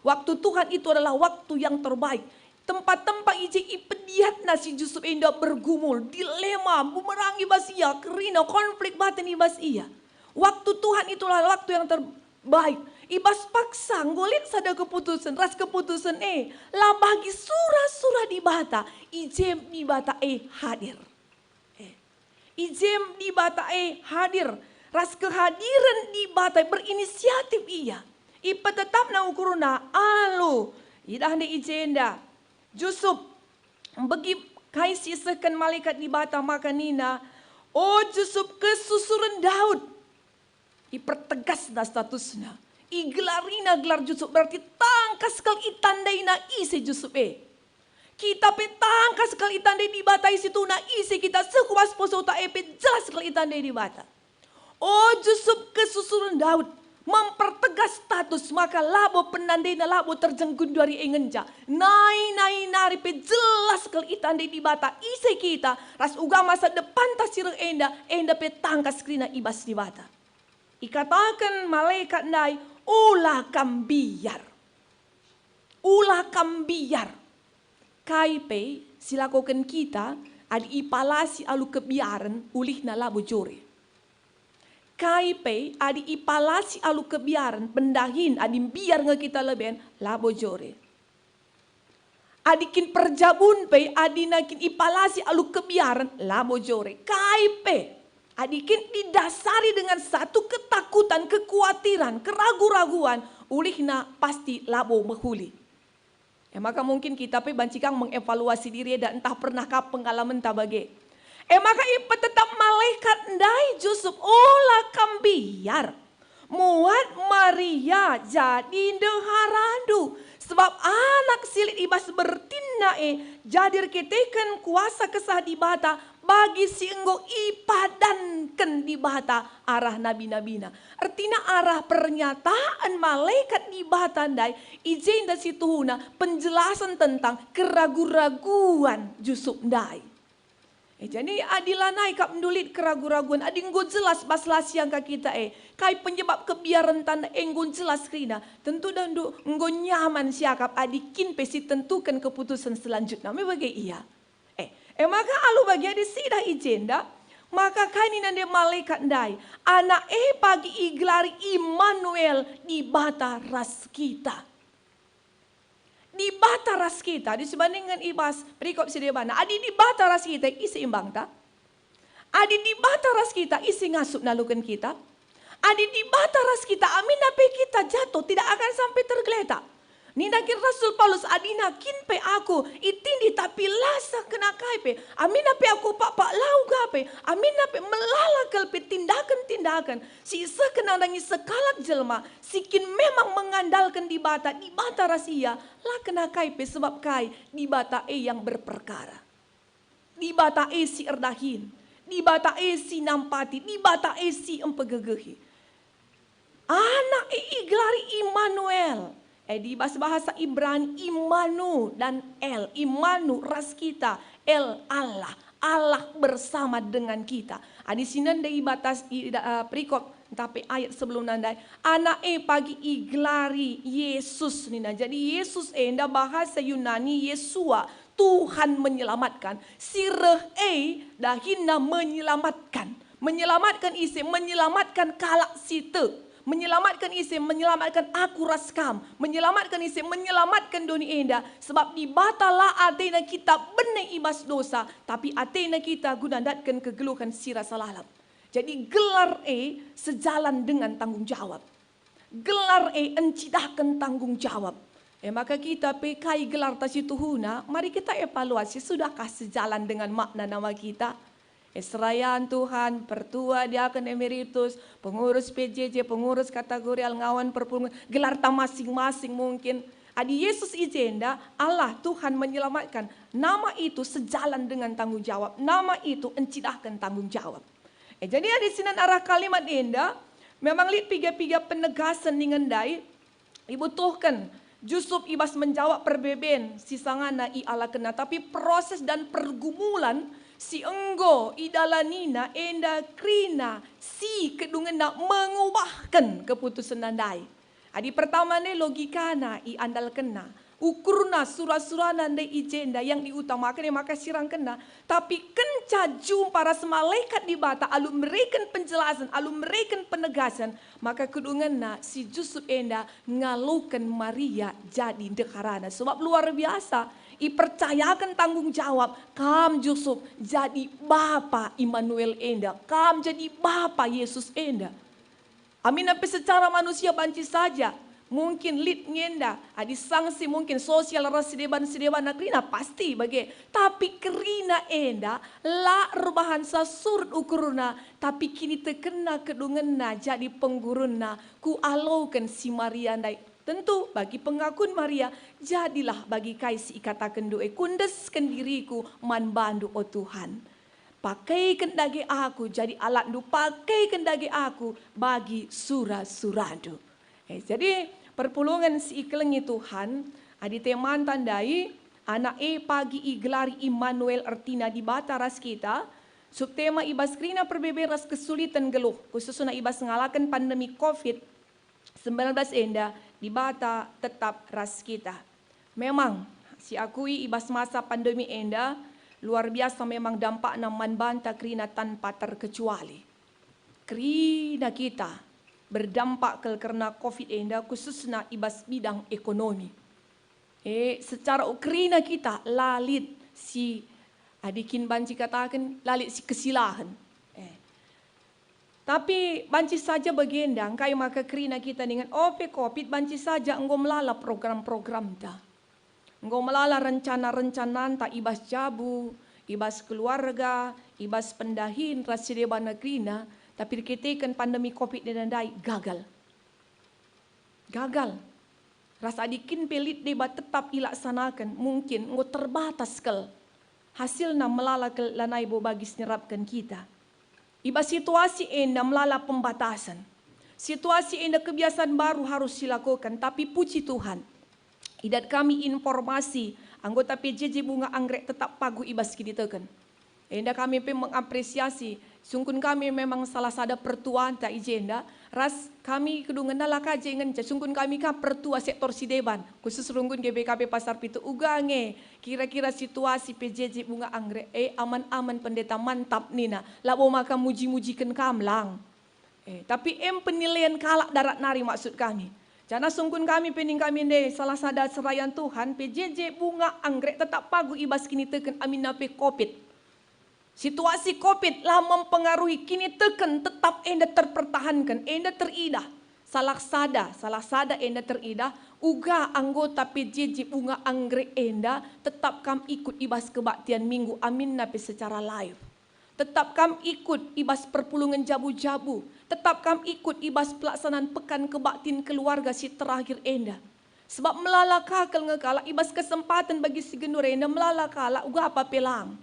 Waktu Tuhan itu adalah waktu yang terbaik. Tempat-tempat i je ipediatna si Jusup enda bergumul, dilema, bumerang i bas ia, kerina konflik batin i bas ia. Waktu Tuhan itulah waktu yang terbaik. I bas paksa, enggo lit sada keputusen, ras keputusen e, la bagi sura-sura Dibata, i je Dibata e hadir. Eh, i je Dibata e hadir, ras kehadiren Dibata e berinisiatif ia. Ipetetapna ukurna, alu, idah nde i jenda. Jusup, mbegi kai si isehken malekat Dibata maka nina, "O Jusup, kesusuren Daud." Ipertegasna statusna. Igelarina gelar Jusup, berarti tangkas kal itandaina ise Jusup e. Kita pe tangkas kal itandai Dibata ise tuhuna, ise kita seh ku bas pusuhta e pe jelas kal itandai Dibata. O Jusup, kesusuren Daud, mempertegas status maka labo penandaina labo terjeng genduari e ngenca. Nai-nai nari pe jelas kal itandai Dibata ise kita, ras uga masa depanta si reh enda, enda pe tangkas kerina i bas Dibata. Ikataken malekat ndai, "Ula kam mbiar. Ula kam mbiar." Kai pe si lakoken kita adi ipalasi alu kebiaren, ulihna labo jore. Kai pe adi ipalasi alu kebiaren, pendahin adi mbiar nge kita leben, labo jore. Adi kin perjabun pe, adina kin ipalasi alu kebiaren, labo jore. Kai pe, adi kin didasari dengan satu ketakutan, kekuatiran, keragu-raguan, ulihna pasti labo mehuli. E maka mungkin kita pe banci kang mengevaluasi diri enda, ntah pernah kap pengalamenta bage. E maka ipetetap malekat ndai Jusup, "Ola kam mbiar. Muat Maria jadi ndeharandu, sebab anak si lit i bas bertinna e jadi erkiteken kuasa Kesah Dibata bagi si enggo ipadanken Dibata arah nabi-nabina." Ertina arah pernyataan malekat Dibata ndai, i jenda si tuhuna penjelasen tentang keragu-raguan Jusup ndai. Eh, jadi adi lanai kap ndu lit keragu-raguan, adi enggo jelas bas la siangka kita e, kai penyebab kebiarenta e enggo jelas kerina, tentu dah ndu enggo nyaman siakap adi kin pe si tentuken keputusen selanjutna me bage ia. Eh, e maka alu bagi adi sidah i jenda, maka kai nina nde malekat ndai, anak e pagi igelari Immanuel, Dibata ras kita. Dibata ras kita, disibandingken i bas perikop si debana. Adi Dibata ras kita, ise imbangta? Adi Dibata ras kita, ise ngasup naluken kita? Adi Dibata ras kita, aminna pe kita jatuh, tidak akan sampai tergeletak. Nina kin Rasul Paulus, "Adina kin pe aku itindih tapi la seh kena kai pe, aminna pe aku pakpak la uga pe, aminna pe melala kal pe tindaken-tindaken si isehken nandangi sekalak jelma si kin memang mengandalken Dibata, Dibata ras ia, la kena kai pe, sebab kai? Dibata e yang berperkara." Dibata e si erdahin, Dibata e si nampati, Dibata e si mpegegehi. Anak e igelari Immanuel. E, di bas bahasa Ibrani, Immanu dan El, Immanu ras kita, El Allah, Allah bersama dengan kita. Adi si nende i batas i da-, eh, perikop, ntah pe ayat sebelumna ndai, Anak e pagi igelari Yesus nina. Jadi Yesus enda bahasa Yunani Yesua, Tuhan menyelamatkan. Si reh e dahinna menyelamatkan. Menyelamatkan ise? Menyelamatkan kalak si tek. Menyelamatkan ise? Menyelamatkan aku ras kam. Menyelamatkan ise? Menyelamatkan doni enda. Sebab Dibata la atena kita bene i bas dosa, tapi atena kita guna ndatken kegeluhen si rasa lalap. Jadi gelar e sejalan dengan tanggung jawab. Gelar e encidahken tanggung jawab. E maka kita pe kai gelarta si tuhuna, mari kita evaluasi, sudahkah sejalan dengan makna nama kita? E, serayan Tuhan, pertua, diaken emeritus, pengurus P J J, pengurus kategorial, ngawan perpulungen, gelarta masing-masing mungkin. Adi Yesus i jenda, Allah, Tuhan menyelamatkan, nama itu sejalan dengan tanggung jawab, nama itu encidahken tanggung jawab. E, jadi adi sinan arah kalimat enda, memang lit piga-piga penegasen dingen ndai ibutuhken Jusup i bas menjawab perbeben si sangana ialakenna, tapi proses dan pergumulan si enggo idalanina enda kerina si kedungenna mengubahken keputusenna ndai. Adi pertama ndai logikana iandalkenna, ukurna, sura-surana ndai i jenda yang diutamaken e maka sirangkenna. Tapi kenca jumpa ras malaikat Dibata alu mereken penjelasen, alu mereken penegasen, maka kedungenna si Jusup enda ngaloken Maria jadi ndeharana. Sebab luar biasa, ipercayaken tanggung jawab, kam Jusup jadi bapa Immanuel enda, kam jadi bapa Yesus enda. Aminna pe secara manusia banci saja, mungkin lit ngenda, adi sanksi mungkin sosial ras si deban-si debanna kerina, pasti bage. Tapi kerina enda la erbahanca surut ukurna, tapi kinitekenna kedungenna jadi penggurunna, kualoken si Maria ndai. Tentu bagi pengakun Maria, jadilah bagi kai si ikatakenndu e, kuendesken diriku man bandu, o Tuhan. Pakaiken dage aku jadi alatndu, pakaiken dage aku bagi sura-surandu. Eh, jadi perpulungen si ikelengi Tuhan, adi temanta ndai, Anak e pagi igelari Immanuel, ertina Dibata ras kita, subtema i bas kerina perbeben ras kesuliten geluh, khususna i bas ngalaken pandemi covid sembilan belas enda, Dibata tetap ras kita. Memang, siakui i bas masa pandemi enda, luar biasa memang dampakna man banta kerina tanpa terkecuali. Kerina kita berdampak kal kerna covid enda, khususna i bas bidang ekonomi. E, secara kerina kita la lit si, adi kin banci kataken, la lit si kesilahen. E. Tapi banci saja bagenda, engkai maka kerina kita ningen ope covid banci saja enggo melala program-programta. Enggo melala rencana-rencananta i bas jabu, i bas keluarga, i bas pendahin ras si deban kerina, tapi erkiteken pandemi covid enda ndai gagal. Gagal. Ras adi kin pe lit deba tetap ilaksanaken, mungkin enggo terbatas kal. Hasilna melala kal, lanai bo bagi si nyerapken kita. I bas situasi enda melala pembatasen. Situasi enda kebiasaan baru harus silakoken, tapi puji Tuhan, idat kami informasi anggota P J J Bunga Anggrek tetap paguh i bas kiniteken. Enda kami pe mengapresiasi, sungkun kami memang salah sada pertuanta i jenda, ras kami kedungenna la ka je ngenca, sungkun kami ka pertua sektor si deban, khusus runggun G B K P Pasar Pitu uga nge, kira-kira situasi P J J Bunga Anggrek, e, aman-aman pendeta, mantap nina, labo maka muji-mujiken kam lang. Eh, tapi em penilaian kalak darat nari maksud kami. Janah sungkun kami pe ning kami ndai salah sada serayan Tuhan, P J J Bunga Anggrek tetap paguh i bas kiniteken aminna pe covid. Situasi covid la mempengaruhi kiniteken, tetap enda terpertahanken, enda teridah. Salah sada, salah sada enda teridah, uga anggota P J J Bunga Anggrek enda tetap kam ikut i bas kebaktian Minggu aminna pe secara live. Tetap kam ikut i bas perpulungen jabu-jabu. Tetap kam ikut i bas pelaksanaan Pekan Kebaktin Keluarga si terakhir enda. Sebab melala ka kal nge kalak i bas kesempaten bagi si genduari enda, melala kalak uga apa pe lang.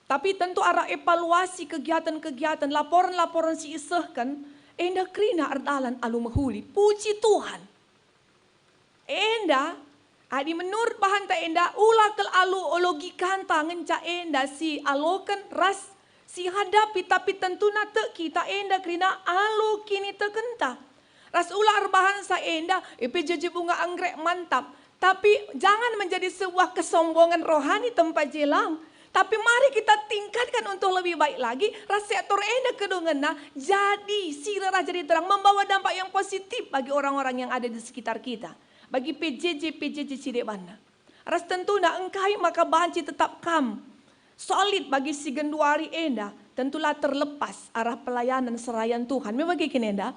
Tapi tentu arah evaluasi kegiatan-kegiatan, laporen-laporen si isehken, enda kerina erdalan alu mehuli. Puji Tuhan. Enda, adi menurut bahanta enda, ula kal alu logikanta ngenca enda si aloken ras si hadapi, tapi tentuna tek kita enda kerina alu kinitekenta. Ras ula erbahansa enda, e pe P J J Bunga Anggrek mantap. Tapi jangan menjadi sebuah kesombongan rohani tempa jelang. Tapi mari kita tingkatkan untuk lebih baik lagi, ras sektor enda kedungenna jadi sira ras jadi terang, membawa dampak yang positif bagi orang-orang yang ada di sekitar kita, bagi P J J-P J J si debanna. Ras tentuna engkai maka banci tetap kam solid bagi si genduari enda, tentu la terlepas arah pelayanan serayan Tuhan. Me bage kin enda?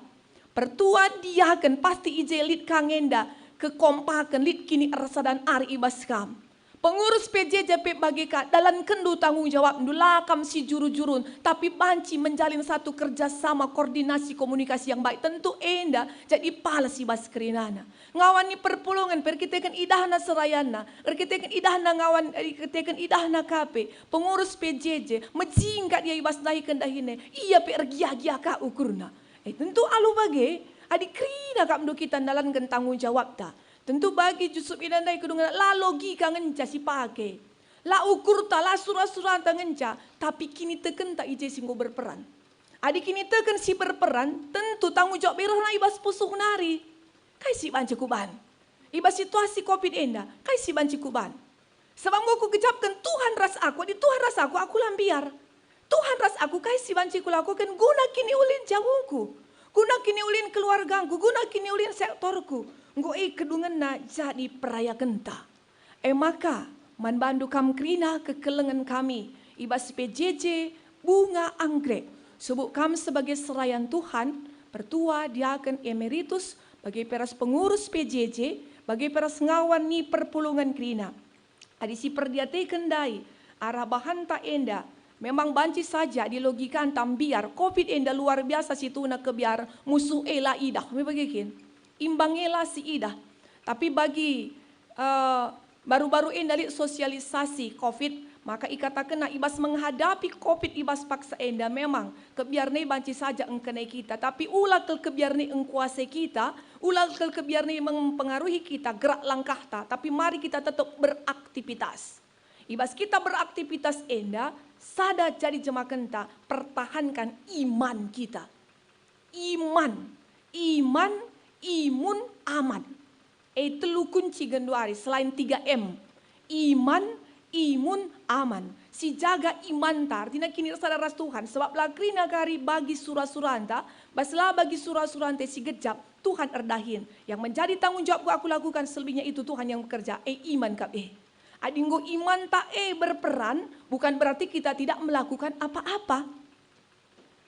Pertua diaken pasti i je lit ka nge enda kekompaken, lit kini ersadan ari i bas kam. Pengurus P J J pe bage ka, dalankenndu tanggung jawabndu, la kam si juru-jurun, tapi banci menjalin satu kerja sama, koordinasi, komunikasi yang baik. Tentu enda jadi pales i bas kerinana. Ngawan ni perpulungen pe erkiteken idahna serayanna, erkiteken idahna ngawan, erkiteken idahna ka pe, pengurus P J J, mejingkat ia i bas ndahiken dahin e, ia pe ergiah-giah ka ukurna. Eh, tentu alu bage, adi kerina kap ndu kita ndalanken tanggung jawabta. Tentu bagi Jusup enda ndai kedungenna la logika ngenca si pake. La ukurta, la sura-suranta ngenca, tapi kinitekenta i je si enggo berperan. Adi kiniteken si berperan, tentu tanggung jawab irohna i bas pusuh nari. Kai si banci kuban? I bas situasi covid enda, kai si banci kuban? Sebab enggo kugejapken Tuhan ras aku, adi Tuhan ras aku, aku la mbiar. Tuhan ras aku, kai si banci kulakuken guna kiniulin jabungku, guna kiniulin keluargangku, guna kiniulin sektorku. Enggo e kedungenna jadi perayakenta. E maka, man bandu kam kerina kekelengen kami i bas P J J Bunga Anggrek, subuk kam sebagai serayan Tuhan, pertua, diaken, emeritus, bage pe ras pengurus P J J, bage pe ras ngawan ni perpulungen kerina. Adi si perdiateken ndai, arah bahanta enda, memang banci saja adi logikanta mbiar, covid enda luar biasa situhuna kebiar, musuh e la idah, me bage kin? Imbang e la si idah. Tapi bagi, eh, baru-baru enda lit sosialisasi covid, maka ikatakenna i bas menghadapi covid i bas paksa enda memang kebiarna banci saja engkenai kita, tapi ula kal kebiarna engkuasai kita, ula kal kebiarna mempengaruhi kita gerak langkahta, tapi mari kita tetap beraktivitas. I bas kita beraktivitas enda, sada jadi jemakenta, pertahankan iman kita. Iman, iman, imun, aman. E telu kunci genduari selain tiga M. Iman, imun, aman. Si jaga imanta, artina kini ersada ras Tuhan, sebab la kerina kari bagi sura-suranta, bas la bagi sura-suranta si gejap, Tuhan erdahin. Yang menjadi tanggung jawabku aku lakukan, selebihnya itu Tuhan yang bekerja. E iman kap e. Adi enggo imanta e berperan, bukan berarti kita tidak melakukan apa-apa.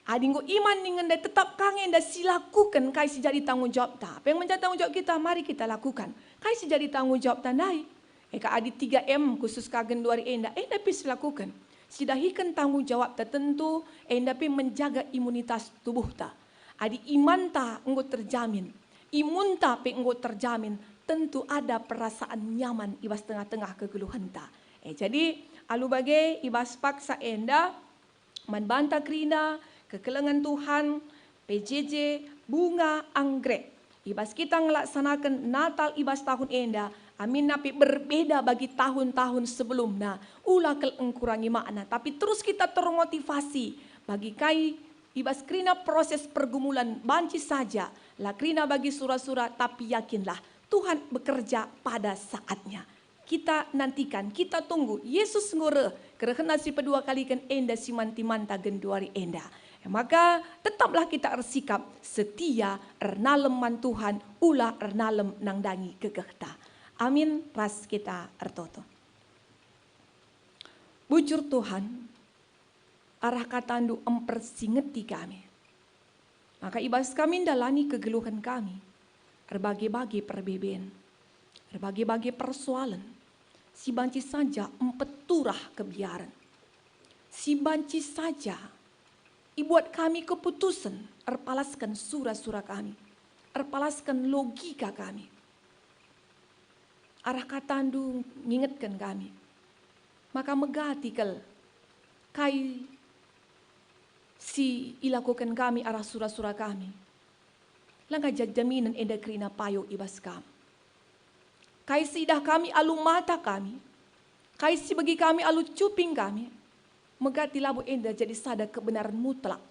Adi enggo iman ningen ndai, tetap ka nge enda si lakuken kai si jadi tanggung jawabta. Apa yang menjadi tanggung jawab kita, mari kita lakukan. Kai si jadi tanggung jawabta ndai? Eka adi tiga M khusus ka genduari enda, enda pe si lakuken. Si dahiken tanggung jawabta tentu enda pe menjaga imunitas tubuhta. Adi imanta enggo terjamin, imunta pe enggo terjamin, tentu ada perasaan nyaman i bas tengah-tengah kegeluhenta. Eh, jadi, alu bage i bas paksa enda, man banta kerina, kekelengen Tuhan, P J J, Bunga Anggrek. I bas kita ngelaksanaken Natal i bas tahun enda, aminna pe berbeda bagi tahun-tahun sebelumna, ula kal engkurangi makna, tapi terus kita termotivasi bagi kai i bas kerina proses pergumulan banci saja, la kerina bagi sura-sura, tapi yakinlah, Tuhan bekerja pada saatnya. Kita nantikan, kita tunggu, Yesus enggo reh, kerehenNa si peduakaliken enda si man timanta genduari enda. E maka, tetaplah kita ersikap setia, ernalem man Tuhan, ula ernalem nandangi gegehta. Amin, ras kita ertoto. Bujur Tuhan, arah kataNdu empersingeti kami. Maka i bas kami ndalani kegeluhen kami, erbage-bage perbeben, erbage-bage persoalen, si banci saja mpeturah kebiaren, si banci saja ibuat kami keputusen erpalasken sura-sura kami, erpalasken logika kami. Arah katandu ngingetken kami, maka megati kal kai si ilakoken kami arah sura-sura kami. Langa ja jaminen enda kerina payo i bas kam. Kai si idah kami alu mata kami, kai si begi kami alu cuping kami, megati labo enda jadi sada kebenaren mutlak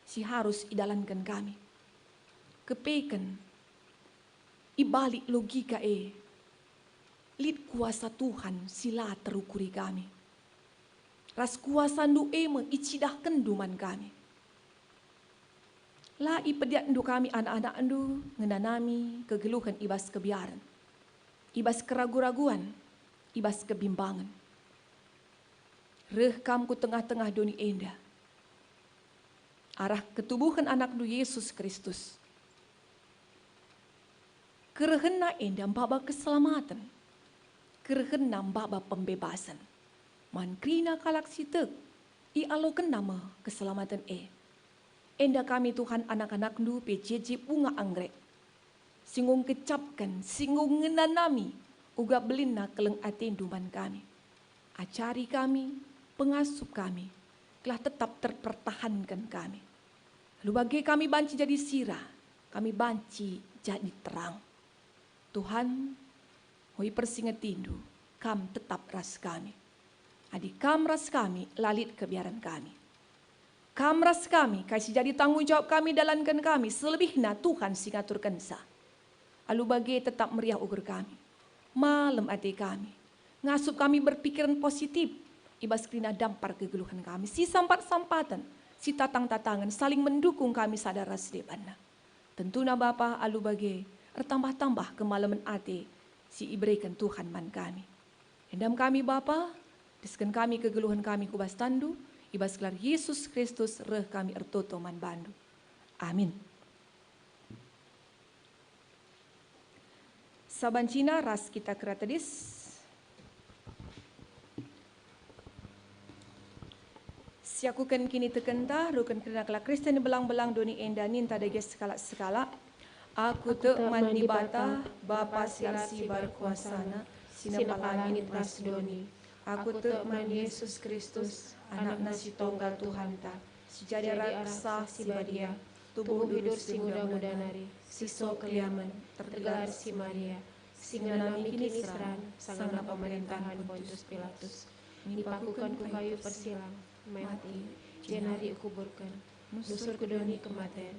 si harus idalanken kami. Kepeken, i balik logika e, lit kuasa Tuhan si la terukuri kami. Ras kuasandu e me icidahkenndu man kami. La ipediatndu kami anak-anakndu ngenanami kegeluhen i bas kebiaren, i bas keragu-raguan, i bas kebimbangen. Reh kam ku tengah-tengah doni enda, arah ketubuhen anakndu Yesus Kristus. Kerehenna enda maba keselamaten, kerehenna maba pembebasen. Man kerina kalak si tek, ialokenna me keselamaten e. Enda kami, Tuhan, anak-anakndu P J J Bunga Anggrek, si enggo ngkecapken, si enggo ngenanami uga belinna keleng atendu man kami. Ajari kami, pengasup kami, gelah tetap terpertahanken kami. Alu bage kami banci jadi sira, kami banci jadi terang. Tuhan, enggo ipersingetindu, Kam tetap ras kami. Adi Kam ras kami, la lit kebiaren kami. Kam ras kami, kai si jadi tanggung jawab kami dalanken kami, selebihna Tuhan si ngaturkenca. Alu bage tetap meriah ukur kami, malem ate kami, ngasup kami berpikiren positif i bas kerina dampar kegeluhen kami, si sampat-sampaten, si tatang-tatangen, saling mendukung kami sada ras debanna. Tentuna Bapa, alu bage ertambah-tambah kemalemen ate si ibereken Tuhan man kami. Endam kami Bapa, desken kami kegeluhen kami ku bas tanNdu, i bas gelar Yesus Kristus reh kami ertoto man banNdu. Amin. Sabancina ras kita kera tedis. Siakuken kinitekenta, rungken kerina kalak Kristen belang-belang doni enda ninta dage sekalak-sekalak. Aku tek man Dibata, Bapa si la sibar kuasana, si nempa langit ras doni. Aku tek man Yesus Kristus, AnakNa si Tonggal Tuhanta, si jadi anak Kesah Si Badia, tubuh idur si nguda-nguda nari, si so keliamen, tergelar si Maria, si ngenanami kiniseran, sangana pemerintahan Pontius Pilatus, ipakuken ku kayu persilang, mate, jenari ikuburken, nusur ku doni kematen,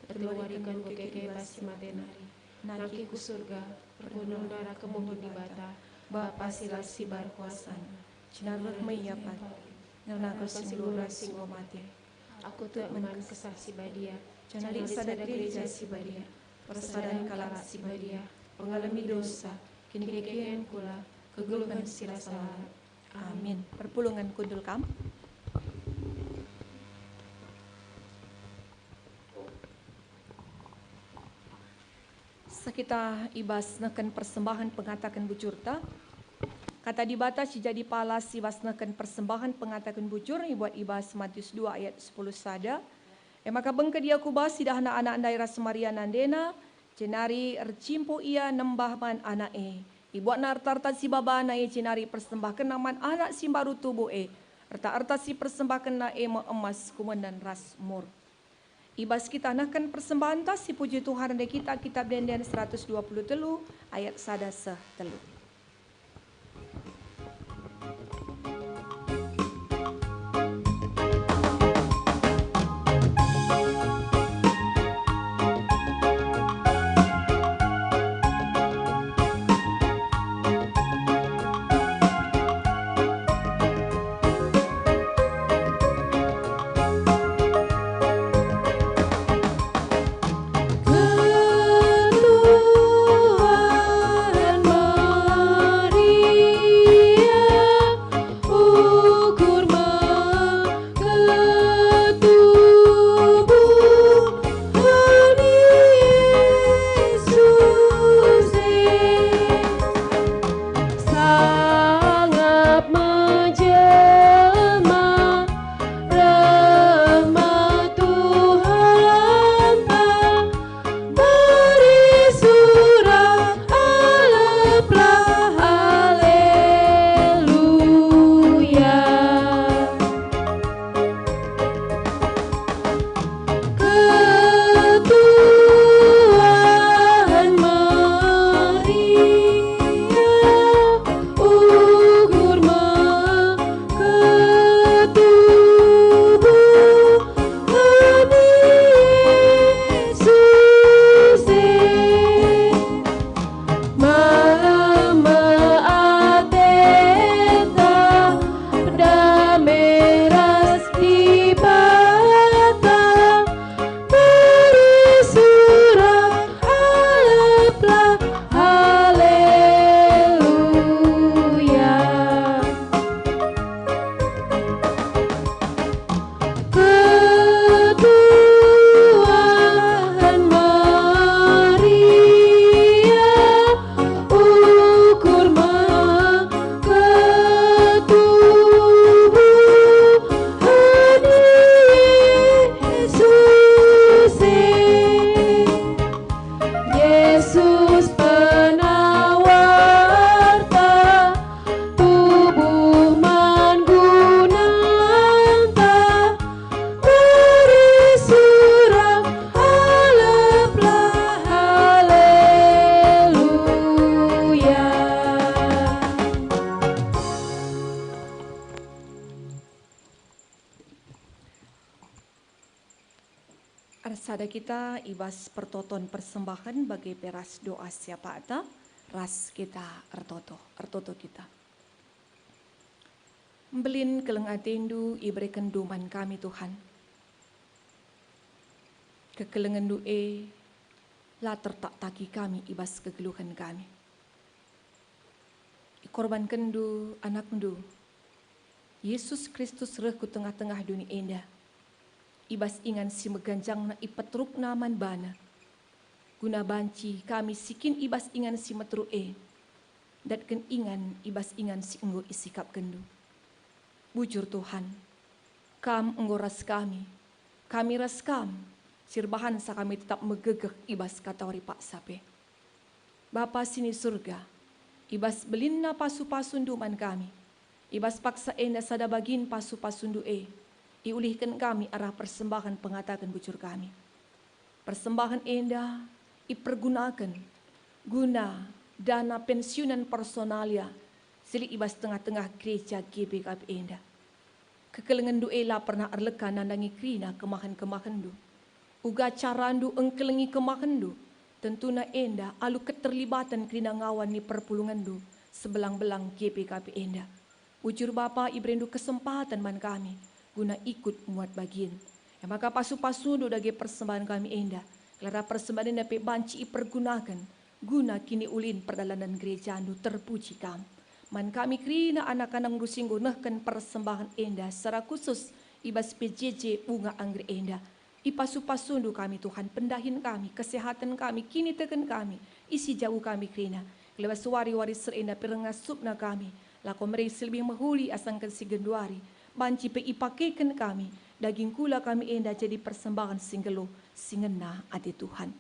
telu wariken kukeke bas si mate nari, nangkih ku Surga, perpulungna arah kemuhen Dibata, Bapa si la sibar kuasana, jenari reh me Ia pagi, ngenanami si nggeluh ras si enggo mate. Aku tek man Kesah Si Badia, jenari sada Gereja Si Badia, persadan kalak si badia, pengalemi dosa, kinikeken kula, kegeluhen si rasa lalap. Amin. Perpulungen kundul kam. Sekita i bas nehken persembahen pengataken bujurta. Kata Dibata si jadi palas i bas nehken persembahen pengataken bujur ibuat i bas Matius dua ayat sepuluh sada. E maka bengket ia ku bas, idahna anak ndai ras Maria nandena, jenari ercimpuh ia nembah man anak e. Ibuatna erta-erta si babana e jenari persembahkenna man anak si mbaru tubuh e, erta-erta si persembahkenna e me emas kumenen ras mur. I bas kita nehken persembahenta si puji Tuhan, rende kita Kitab Ende-enden seratus dua puluh telu ayat sada seh telu. Ersada kita i bas pertoton persembahen bage pe ras doa siapakta, ras kita ertoto. Ertoto kita. Mbelin keleng atendu iberekenndu man kami, Tuhan. Kekelengenndu e la tertaktaki kami i bas kegeluhen kami. Ikorbankenndu AnakNdu, Yesus Kristus reh ku tengah-tengah doni enda, i bas ingan si meganjangna ipeterukNa man baNa, guna banci kami si kin i bas ingan si meteruk e, ndatken ingan i bas ingan si enggo isikapkenNdu. Bujur Tuhan, Kam enggo ras kami, kami ras Kam, si erbahansa kami tetap megegeh i bas katawari paksa pe. Bapa si ni Surga, i bas belinna pasu-pasuNdu man kami, i bas paksa enda sada bagin pasu-pasuNdu e, iulihken kami arah persembahen pengataken bujur kami. Persembahen enda ipergunaken guna dana pensiunen personalia si lit i bas tengah-tengah gereja G B K P enda. KekelengenNdu e la pernah erleka nandangi kerina kemahen-kemahenNdu. Uga carandu engkelengi kemahenNdu, tentuna enda alu keterlibaten kerina ngawan ni perpulungenNdu sebelang-belang G B K P enda. Bujur Bapa, ibereNdu kesempaten man kami guna ikut muat bagin. E maka pasu-pasuNdu dage persembahen kami enda, gelah persembahen enda pe banci ipergunaken guna kiniulin perdalanen gerejaNdu. Terpuji Kam. Man kami kerina anak-anakNdu si enggo nehken persembahen enda secara khusus i bas P J J Bunga Anggrek enda. Ipasu-pasuNdu kami, Tuhan, pendahin kami, kesehaten kami, kiniteken kami, isi jabu kami kerina. Gelah i bas wari-wari si reh enda pe reh ngasupna kami, lako mere si lebih mehuli asangken si genduari, banci pe ipakeken kami, daging kula kami enda jadi persembahen si nggeluh, si ngena ate Tuhan.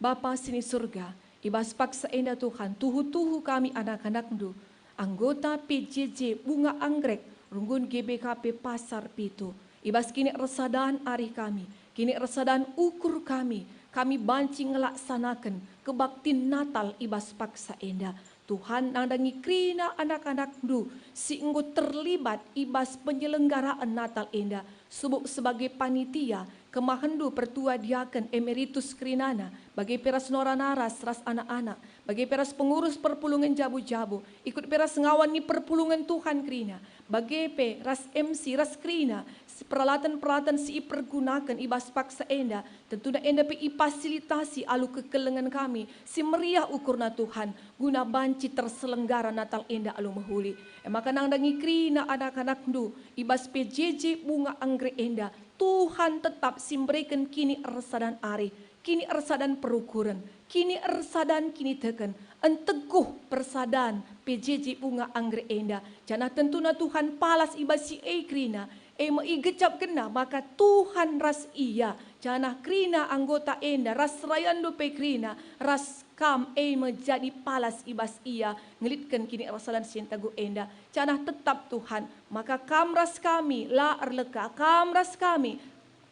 Bapa si ni Surga, i bas paksa enda Tuhan, tuhu-tuhu kami anak-anakNdu, anggota P J J Bunga Anggrek, runggun G B K P Pasar Pitu. I bas kinikersadan arih kami, kinikersadan ukur kami, kami banci ngelaksanaken kebaktin Natal i bas paksa enda. Tuhan, nandangi kerina anak-anakNdu si enggo terlibat i bas penyelenggaraen Natal enda, subuk sebagai panitia, kemahenNdu pertua diaken emeritus kerinana, bage pe ras nora naras ras anak-anak, bage pe ras pengurus perpulungen jabu-jabu, ikut pe ras ngawan ni perpulungen Tuhan kerina, bage pe ras M C ras kerina, si peralatan-peralatan si ipergunaken i bas paksa enda, tentuna enda pe ipasilitasi alu kekelengen kami si meriah ukurna Tuhan, guna banci terselenggara Natal enda alu mehuli. E maka nandangi kerina anak-anakNdu i bas P J J Bunga Anggrek enda, Tuhan tetap si mbereken kinikersadan arih, kinikersadan perukuren, kinikersadan kiniteken, enteguh persadan P J J Bunga Anggrek enda, janah tentuna Tuhan palas i bas si e kerina, e me igejapkenna maka Tuhan ras ia, janah kerina anggota enda ras serayanNdu pe kerina ras Kam e me jadi palas i bas ia ngelitken kinikersadan si enteguh enda, janah tetap Tuhan, maka Kam ras kami la erleka, Kam ras kami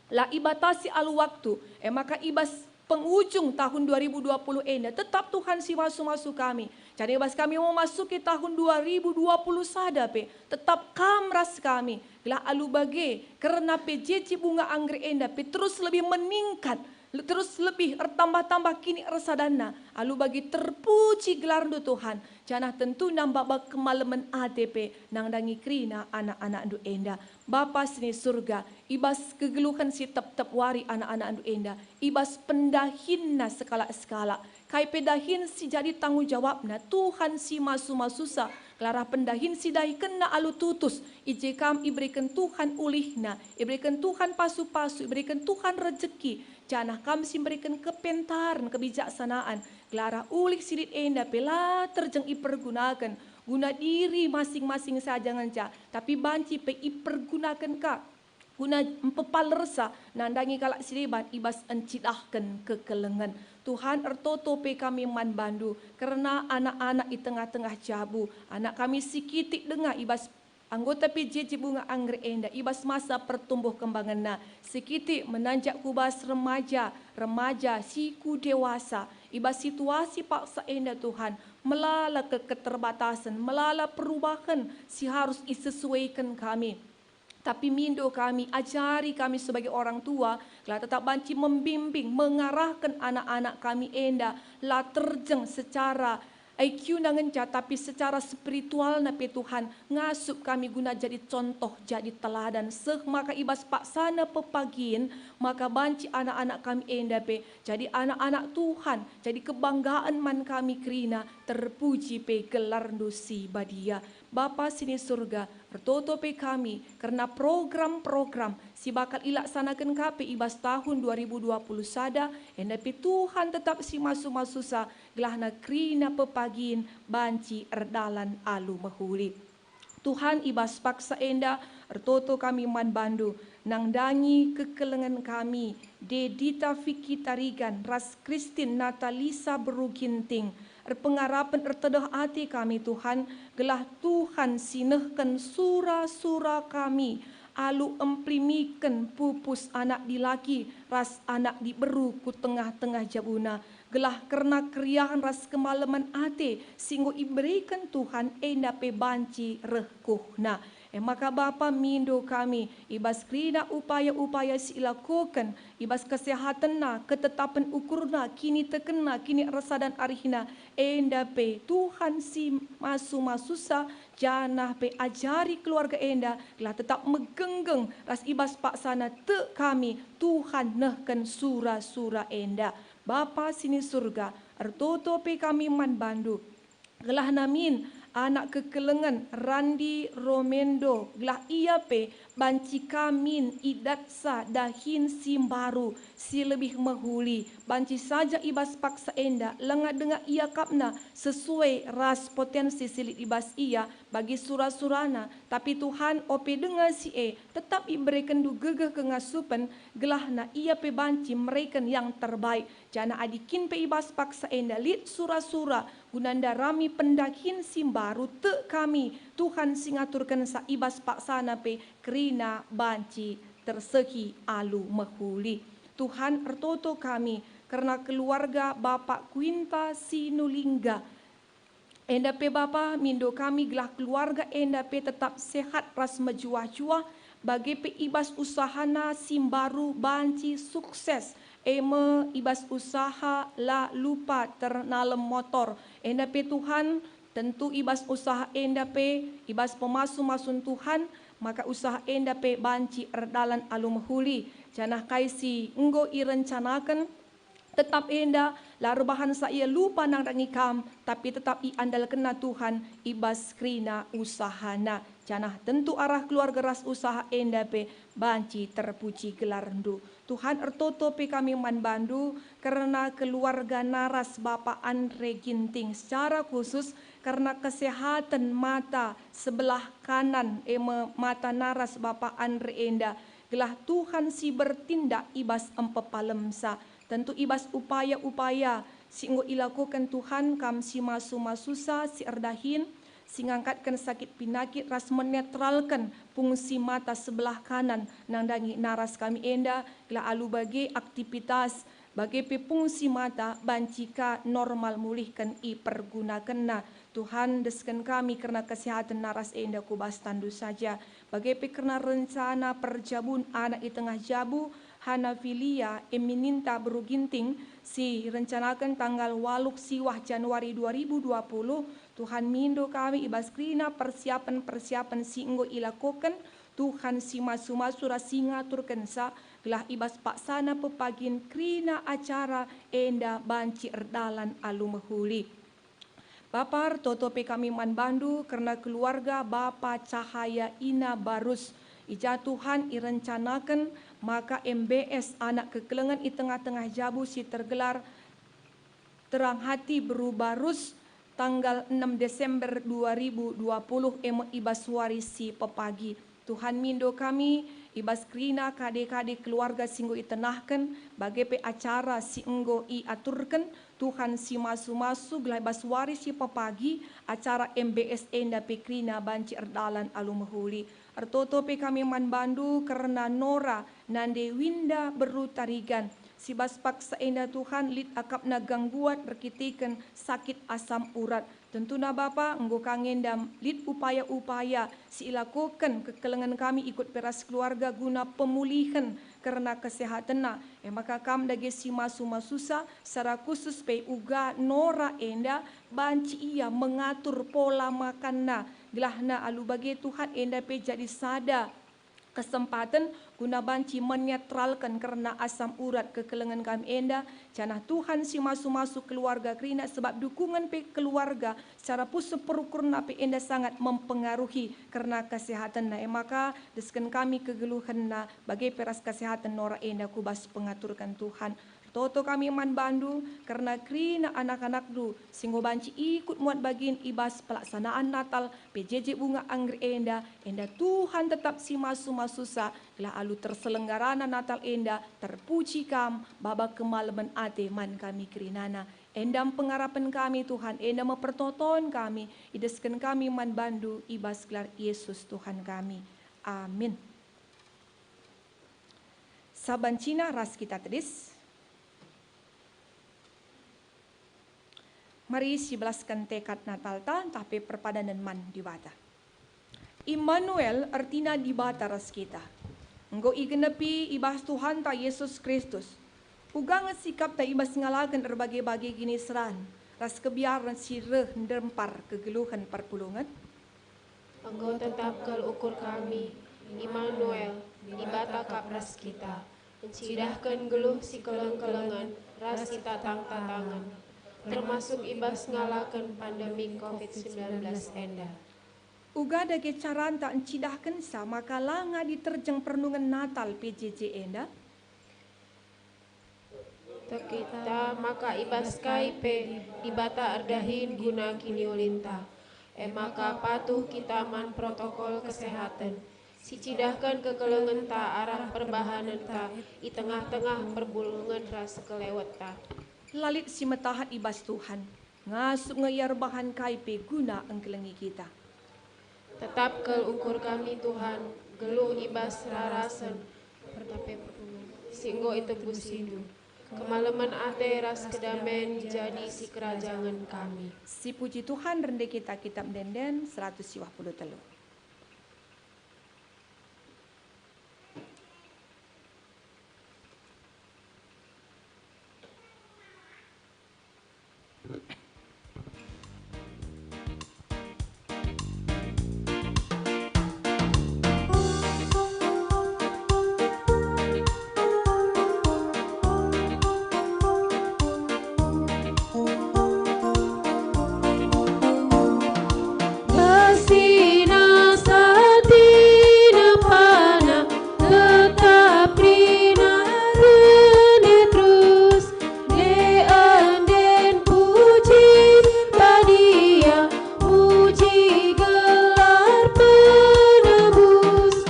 la ibatasi alu waktu, e maka i bas pengujung tahun dua ribu dua puluh enda, tetap Tuhan si masu-masu kami. Janah i bas kami memasuki tahun dua ribu dua puluh sada pe, tetap Kam ras kami. Gelah alu bage, kerna P J J Bunga Anggrek enda pe terus lebih meningkat, le-, terus lebih ertambah-tambah kinikersadanna. Alu bage terpuji gelarNdu Tuhan, janah tentuna maba kemalemen ate pe nandangi kerina anak-anakNdu enda. Bapa si ni Surga, i bas kegeluhen si tep-tep wari anak-anakNdu enda, i bas pendahinna sekalak-sekalak, kai pe dahin si jadi tanggung jawabna, Tuhan si masu-masusa, gelah pendahin si dahikenna alu tutus, i je Kam ibereken Tuhan ulihna, ibereken Tuhan pasu-pasu, ibereken Tuhan rejeki, janah Kam si mbereken kepentaren, kebijaksanaan, gelah ulih si lit enda pe la terjeng ipergunaken guna diri masing-masing saja ngenca, tapi banci pe ipergunaken ka guna mpepalersa nandangi kalak si deban i bas encidahken kekelengen. Tuhan, ertoto pe kami man bandu kerna anak-anak i tengah-tengah jabu, anak kami si kitik denga i bas anggota P J J Bunga Anggrek enda i bas masa pertumbuh kembangenna, si kitik menanjak ku bas remaja, remaja si ku dewasa. I bas situasi paksa enda, Tuhan, melala ke-, keterbatasen, melala perubahan si harus isesuaiken kami. Tapi mindo kami, ajari kami sebagai orang tua, gelah tetap banci membimbing, mengarahken anak-anak kami enda, la terjeng secara I Q-na ngenca, tapi secara spiritualna pe Tuhan ngasup kami guna jadi contoh, jadi teladan, seh maka i bas paksana pepagin, maka banci anak-anak kami enda pe jadi anak-anak Tuhan, jadi kebanggaan man kami kerina, terpuji pe gelarNdu si badia. Bapa si ni Surga, ertoto pe kami kerna program-program si bakal ilaksanaken ka pe i bas tahun dua ribu dua puluh sada, enda pe Tuhan tetap si masu-masusa, gelahna kerina pepagin banci erdalan alu mehuli. Tuhan, i bas paksa enda ertoto kami man bandu, nandangi kekelengen kami, Dedita Vicky Tarigan ras Christine Natalisa Beru Ginting. Erpengarapen ertedeh ate kami, Tuhan, gelah Tuhan si nehken sura-sura kami alu emplimiken pupus anak dilaki ras anak diberu ku tengah-tengah jabuna, gelah kerna keriahen ras kemalemen ate si enggo ibereken Tuhan enda pe banci reh kuhna. E maka Bapa, mindo kami i bas kerina upaya-upaya si ilakoken, i bas kesehatenna, ketetapen ukurna, kinitekenna, kiniarsadan arihna, enda pe Tuhan si masu-masusa, janah pe ajari keluarga enda gelah tetap megenggeng ras i bas paksana tek kami Tuhan nehken sura-sura enda. Bapa si ni Surga, ertoto pe kami man bandu. Gelahna min anak kekelengen Randi Romendo, gelah ia pe banci ka min idatsa dahin si mbaru, si lebih mehuli. Banci saja i bas paksa enda, langa denga iakapna sesuai ras potensi si lit i bas ia bagi sura-surana. Tapi Tuhan, ope denga si e, tetap iberekenNdu gegeh kengasupen, gelahna ia pe banci mereken yang terbaik. Janah adi kin pe i bas paksa enda lit sura-sura guna ndarami pendahin si mbaru, tek kami, Tuhan si ngaturkensa i bas paksana pe kerina banci tersehi alu mehuli. Tuhan, ertoto kami kerna keluarga Bapak Quinta Sinulingga. Enda pe Bapa, mindo kami gelah keluarga enda pe tetap sehat ras mejuah-juah, bage pe i bas usahana si mbaru banci sukses, e me i bas usaha La Lupa Ternalem Motor. Enda pe Tuhan, tentu i bas usaha enda pe, i bas pemasu-masun Tuhan, maka usaha enda pe banci erdalan alu mehuli, janah kai si enggo irencanaken, tetap enda, la erbahansa ia lupa nandangi Kam, tapi tetap iandalkenna Tuhan i bas kerina usahana. Janah tentu arah keluarga ras usaha enda pe banci terpuji gelarNdu. Tuhan, ertoto pe kami man bandu kerna keluarga naras Bapa Andre Ginting, secara khusus kerna kesehaten mata sebelah kanan, e me mata naras Bapa Andre enda, gelah Tuhan si bertindak i bas empepalemsa. Tentu i bas upaya-upaya si enggo ilakoken Tuhan, Kam si masu-masusa, si erdahin, si ngangkatken sakit pinakit ras menetralken fungsi mata sebelah kanan nandangi naras kami enda, gelah alu bage aktivitas, bage pe fungsi mata banci ka normal mulihken ipergunakenna. Tuhan, desken kami kerna kesehaten naras enda ku bas tanNdu saja, bage pe kerna rencana perjabun anak i tengah jabu, Hanafilia Emininta Beru Ginting, si rencanaken tanggal waluh siwah Januari dua ribu dua puluh. Tuhan, mindo kami i bas kerina persiapen-persiapen si enggo ilakoken. Tuhan si masu-masu ras si ngaturkensa, gelah i bas paksana pepagin kerina acara enda banci erdalan alu mehuli. Bapa, ertoto pe kami man bandu kerna keluarga Bapa Cahaya Ina Barus. I ja Tuhan irencanaken maka M B S anak kekelengen i tengah-tengah jabu si tergelar Terang Hati Beru Barus, tanggal enem Desember dua ribu dua puluh, e me i bas wari si pepagi. Tuhan, mindo kami i bas kerina kade-kade keluarga si enggo itenahken, bage pe acara si enggo iaturken. Tuhan si masu-masu, gelah i bas wari si pepagi acara M B S enda pe kerina banci erdalan alu mehuli. Ertoto pe kami man bandu kerna Nora nande Winda Beru Tarigan, si bas paksa enda Tuhan lit akapna gangguan erkiteken sakit asam urat. Tentuna Bapa, enggo ka nge enda lit upaya-upaya si ilakoken kekelengen kami ikut pe ras keluarga guna pemulihen kerna kesehatenna. E maka Kam dage si masu-masusa, secara khusus pe uga Nora enda, banci ia mengatur pola makanna, gelahna alu bage Tuhan enda pe jadi sada kesempaten guna banci menetralken kerna asam urat kekelengen kami enda, janah Tuhan si masu-masu keluarga kerina, sebab dukungen pe keluarga secara pusuh perukurna pe enda sangat mempengaruhi kerna kesehatenna. E maka, desken kami kegeluhenna, bage pe ras kesehaten Nora enda ku bas pengaturken Tuhan. Ertoto kami man bandu kerna kerina anak-anakndu si enggo banci ikut muat bagin i bas pelaksanaan Natal P J J Bunga Anggur enda, enda Tuhan tetap si masu-masusa, gelah alu terselenggarana Natal enda terpuji Kam, baba kemalemen ate man kami kerinana. Enda me pengarapen kami, Tuhan, enda me pertoton kami, idesken kami man bandu i bas gelar Yesus Tuhan kami. Amin. Sabancina ras kita tedis. Mari sibelasken tekad Natalta ntah pe perpadanen man Dibata. Immanuel ertina Dibata ras kita. Enggo igenepi i bas Tuhanta Yesus Kristus. Uga nge sikapta i bas ngalaken erbage-bage kiniseran ras kebiaren si reh ndempar kegeluhen perpulungen? Enggo tetap kal ukur kami, Immanuel, Dibata kap ras kita, ncidahken geluh si keleng-kelengen ras si tatang-tatangen, termasuk i bas ngalaken pandemi covid sembilan belas enda. Uga dage caranta ncidahkenca maka la ngadi terjeng pernungen Natal P J J enda? Tekita maka i bas kai pe Dibata erdahin guna kiniulinta. E maka patuh kita man protokol kesehatan, si cidahken kekelengenta arah perbahanenta i tengah-tengah perpulungen ras sekelewetta. La lit si metahat i bas Tuhan, ngasup nge Ia erbahan kai pe guna engkelengi kita. Tetap kal ukur kami, Tuhan, geluh i bas rarasen si enggo itebusindu. Kemalemen ate ras kedamen jadi sikerajangen kami. Sipuji Tuhan, rende kita Kitab Ende-enden seratus siwah puluh telu. Kasihna, satina, pana, tetap kerina, rende terus, ende-enden puji badia, puji gelar penebus.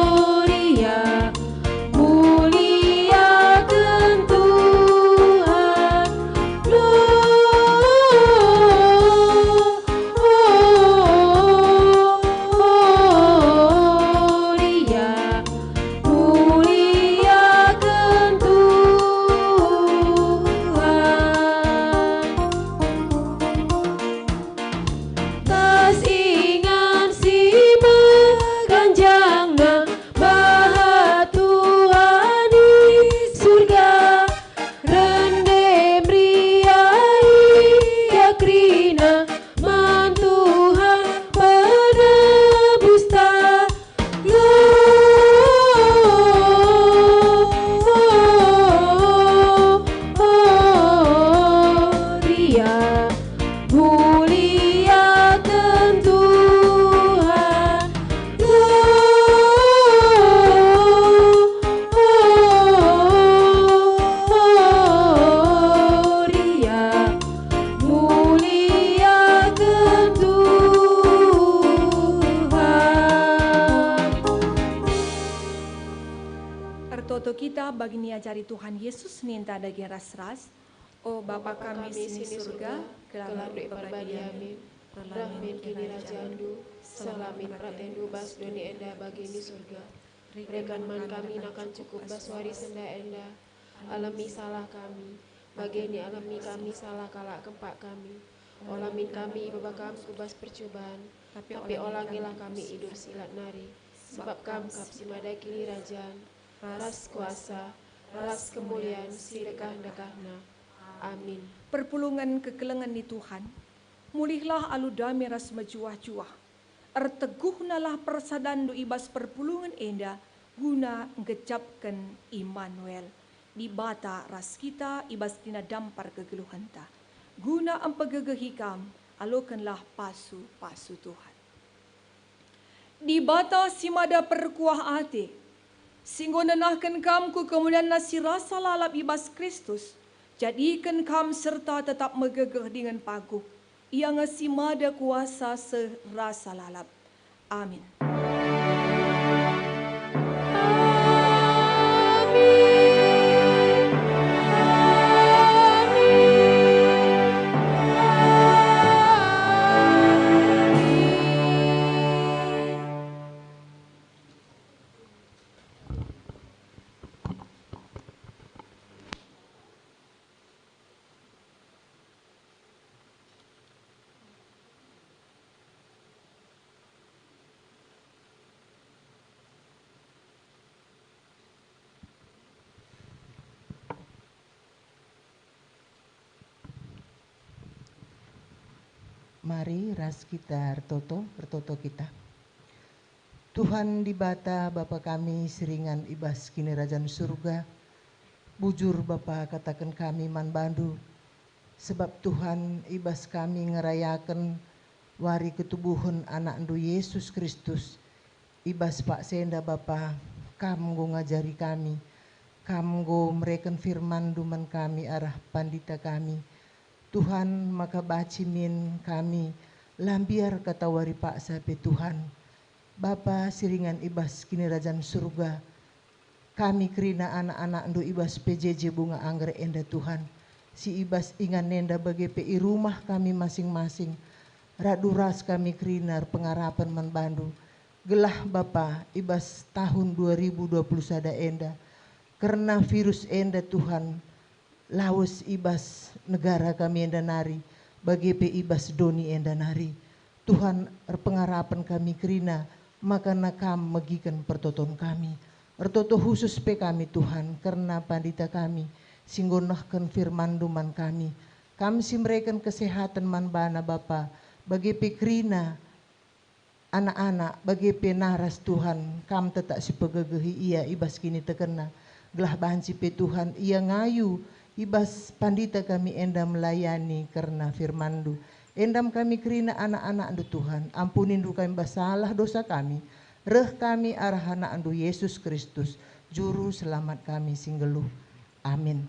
Gloria, muliaken Tuhan. Gloria, muliaken Tuhan. Kasih ingan si meganjangna, bahat Tuhan i surga, rende meriah ia kerina, man Tuhan penebusta. Gloria, muliaken Tuhan. Gloria, muliaken Tuhan. Ertoto kita bagi niajari Tuhan Yesus ninta dage ras-ras, O Bapa kami si ni surga, gelarNdu iperbadia min, reh min kinirajanNdu, seh la min peratenNdu bas doni enda bagi ni surga. Reken man kami nakan cukup bas wari si enda. Alemi salah kami, bage nialemi kami salah kalak kempak kami. Ola min kami ibaba Kam ku bas percuban, tapi ola ngilah kami i bas si lat nari. Sebab Kam kap si mada kinirajan, ras kuasa, ras kemulian si ndekah-ndekahna. Amin. Perpulungen kekelengen ni Tuhan. Mulihlah alu dame ras mejuah-juah. Erteguhnalah persadanndu i bas perpulungen enda guna nggejapken Immanuel, Dibata ras kita i bas kerina dampar kegeluhenta. Guna mpegegehi kam, alokenlah pasu-pasu Tuhan. Dibata si mada perkuah ate, si enggo nenahken kam ku kemulianNa si rasa lalap i bas Kristus, jadiken kam serta tetap megegeh dingen paguh. Ia nge si mada kuasa seh rasa lalap. Amin. Mari ras kita ertoto, ertoto kita. Tuhan Dibata, Bapa kami si ringan i bas Kinirajan Surga, bujur Bapa kataken kami man baNdu, sebab Tuhan, i bas kami ngerayaken wari ketubuhen AnakNdu Yesus Kristus. I bas paksa enda Bapa, Kam enggo ngajari kami, Kam enggo mereken firmanNdu man kami arah pandita kami. Tuhan, maka banci min kami la mbiar katawari paksa pe Tuhan. Bapa si ringan i bas Kinirajan Surga, kami kerina anak-anakNdu i bas P J J Bunga Anggrek enda, Tuhan, si i bas ingan enda bage pe i rumah kami masing-masing, radu ras kami kerina erpengarapen man baNdu, gelah Bapa, i bas tahun dua ribu dua puluh sada enda, kerna virus enda, Tuhan, lawes i bas negara kami enda nari, bage pe i bas doni enda nari. Tuhan, erpengarapen kami kerina, maka na Kam megiken pertoton kami. Ertoto khusus pe kami, Tuhan, kerna pandita kami, si enggo nehken firman-Ndu man kami. Kam si mereken kesehaten man bana, Bapa, bage pe kerina anak-anak, bage pe naras, Tuhan, Kam tetap si pegegehi ia i bas kinitekenna, gelah banci pe, Tuhan, ia ngayu i bas pandita kami enda melayani kerna firman-Ndu. Endam kami kerina anak-anak-Ndu, Tuhan, ampunindu kami bas salah dosa kami, reh kami arah Anak-Ndu Yesus Kristus, Juru Selamat kami si nggeluh. Amin.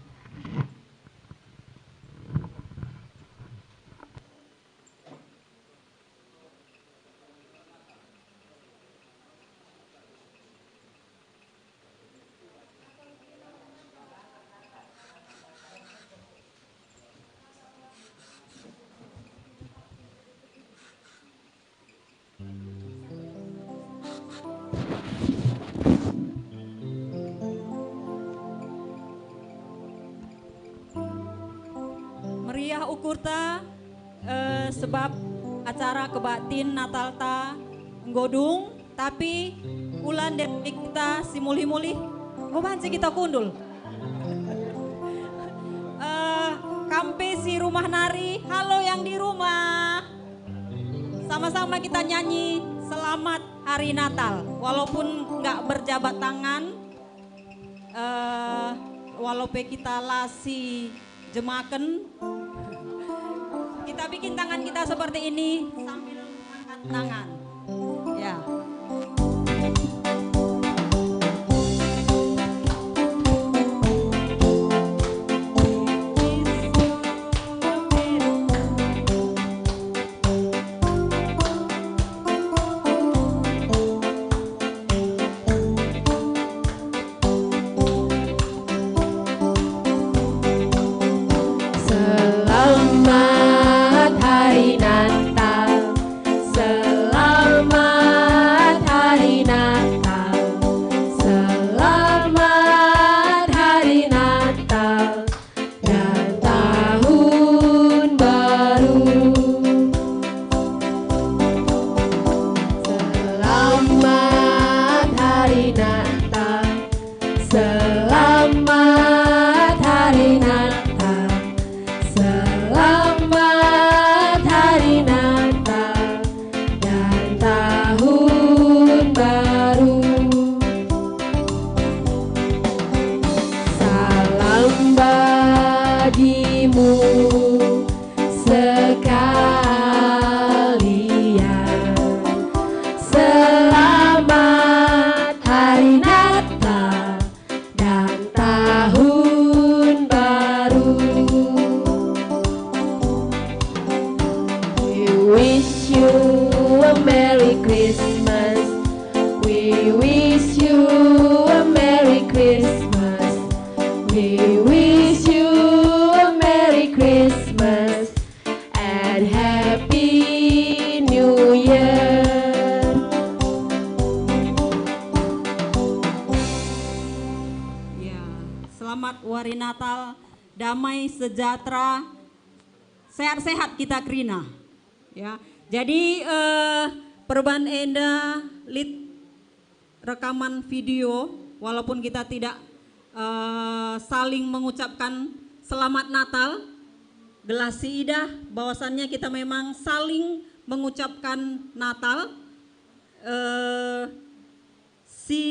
Meriah ukurta, eh, sebab acara kebaktin Natalta enggo dung, tapi ula ndetik kita si mulih-mulih, enggo banci kita kundul. Eh, kam pe si rumah nari, halo yang di rumah. Sama-sama kita nyanyi Selamat Hari Natal, walaupun nggak berjabat tangan, eh, walau pe kita la si jemaken, kita bikin tangan kita seperti ini sambil angkat tangan. Ya. Selamat Hari Natal, selamat Christmas and Happy New Year. Ya, selamat Wari Natal, damai sejahtera, sehat-sehat kita kerina. Ya, jadi, eh, perban enda lit rekaman video, walaupun kita tidak, eh, saling mengucapkan Selamat Natal, gelah siidah bahwasannya kita memang saling mengucapkan Natal, eh, si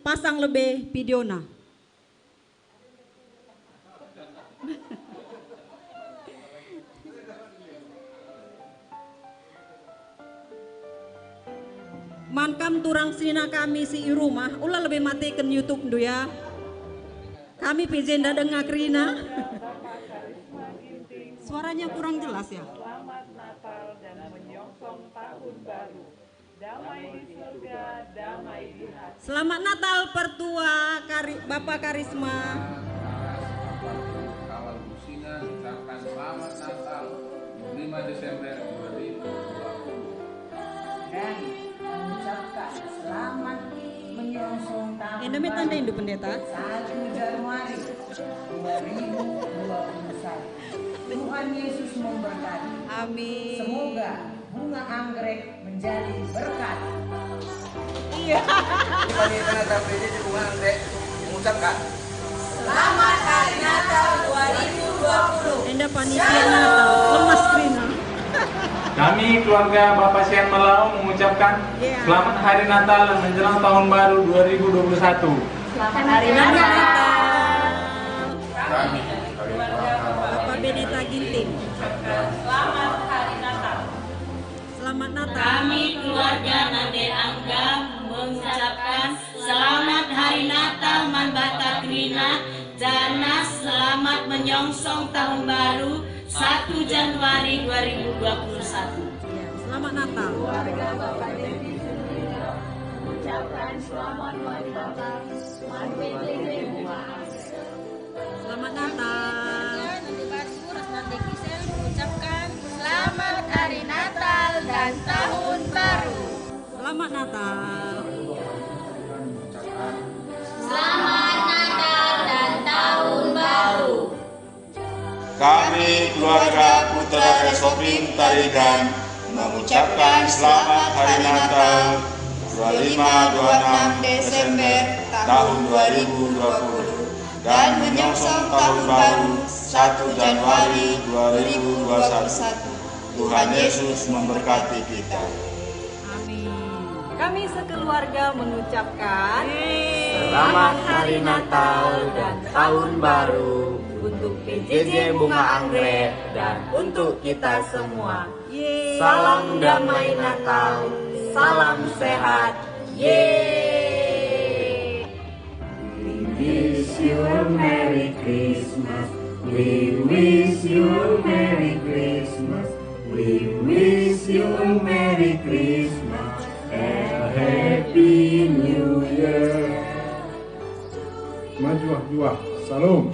pasang lebe videona. Man kam turang senina kami si i rumah, ula lebe mateken YouTube-ndu ya. Kami pe jenda denga kerina. Suaranya kurang jelas ya. Selamat Natal dan menyongsong Tahun Baru. Damai di surga, damai di hati. Selamat Natal, Pertua Kari-, Bapa Karisma. Kawal Rusina ucapkan Selamat Natal, lima Desember dua ribu dua puluh. Dan mengucapkan selamat menyongsong tahun Enda me tanda baru, Indu Pendeta. Satu Januari dua ribu dua puluh satu. Tuhan Yesus memberkati. Amin. Semoga bunga anggrek menjadi berkat. Iya. Ini panitia sampai ini di bunga anggrek mengucapkan Selamat Hari Natal dua ribu dua puluh. Enda panitia Natal, lemas kerina. Kami keluarga Bapak Sian Malau mengucapkan Iya. Selamat Hari Natal menjelang Tahun Baru dua ribu dua puluh satu. Selamat Hari Natal. Kami, Bapak Pendeta Ginting. Selamat Hari Natal. Selamat Natal. Kami keluarga Nande Angga mengucapkan Selamat Hari Natal man banta kerina, janah selamat menyongsong Tahun Baru satu Januari dua ribu dua puluh satu. Ya, Selamat Natal. Keluarga Bapak Devi Sumira mengucapkan Selamat Hari Natal. Selamat Natal. Nande Batu ras Nande Gisel mengucapkan Selamat Hari Natal dan Tahun Baru. Selamat Natal. Selamat Natal dan Tahun Baru. Kami keluarga Putra Resoping Tarigan mengucapkan Selamat Hari Natal dua lima dua enam Desember tahun dua ribu dua puluh dan menyongsong Tahun Baru satu Januari dua ribu dua puluh satu. Tuhan Yesus memberkati kita. Amin. Kami sekeluarga mengucapkan Selamat Hari Natal dan Tahun Baru untuk P J J Bunga Anggrek dan untuk kita semua. Yeay. Salam damai Natal, salam sehat. Yeay. We wish you a Merry Christmas. We wish you a Merry Christmas. We wish you a Merry Christmas and a Happy New Year. Majuah-juah, Salom.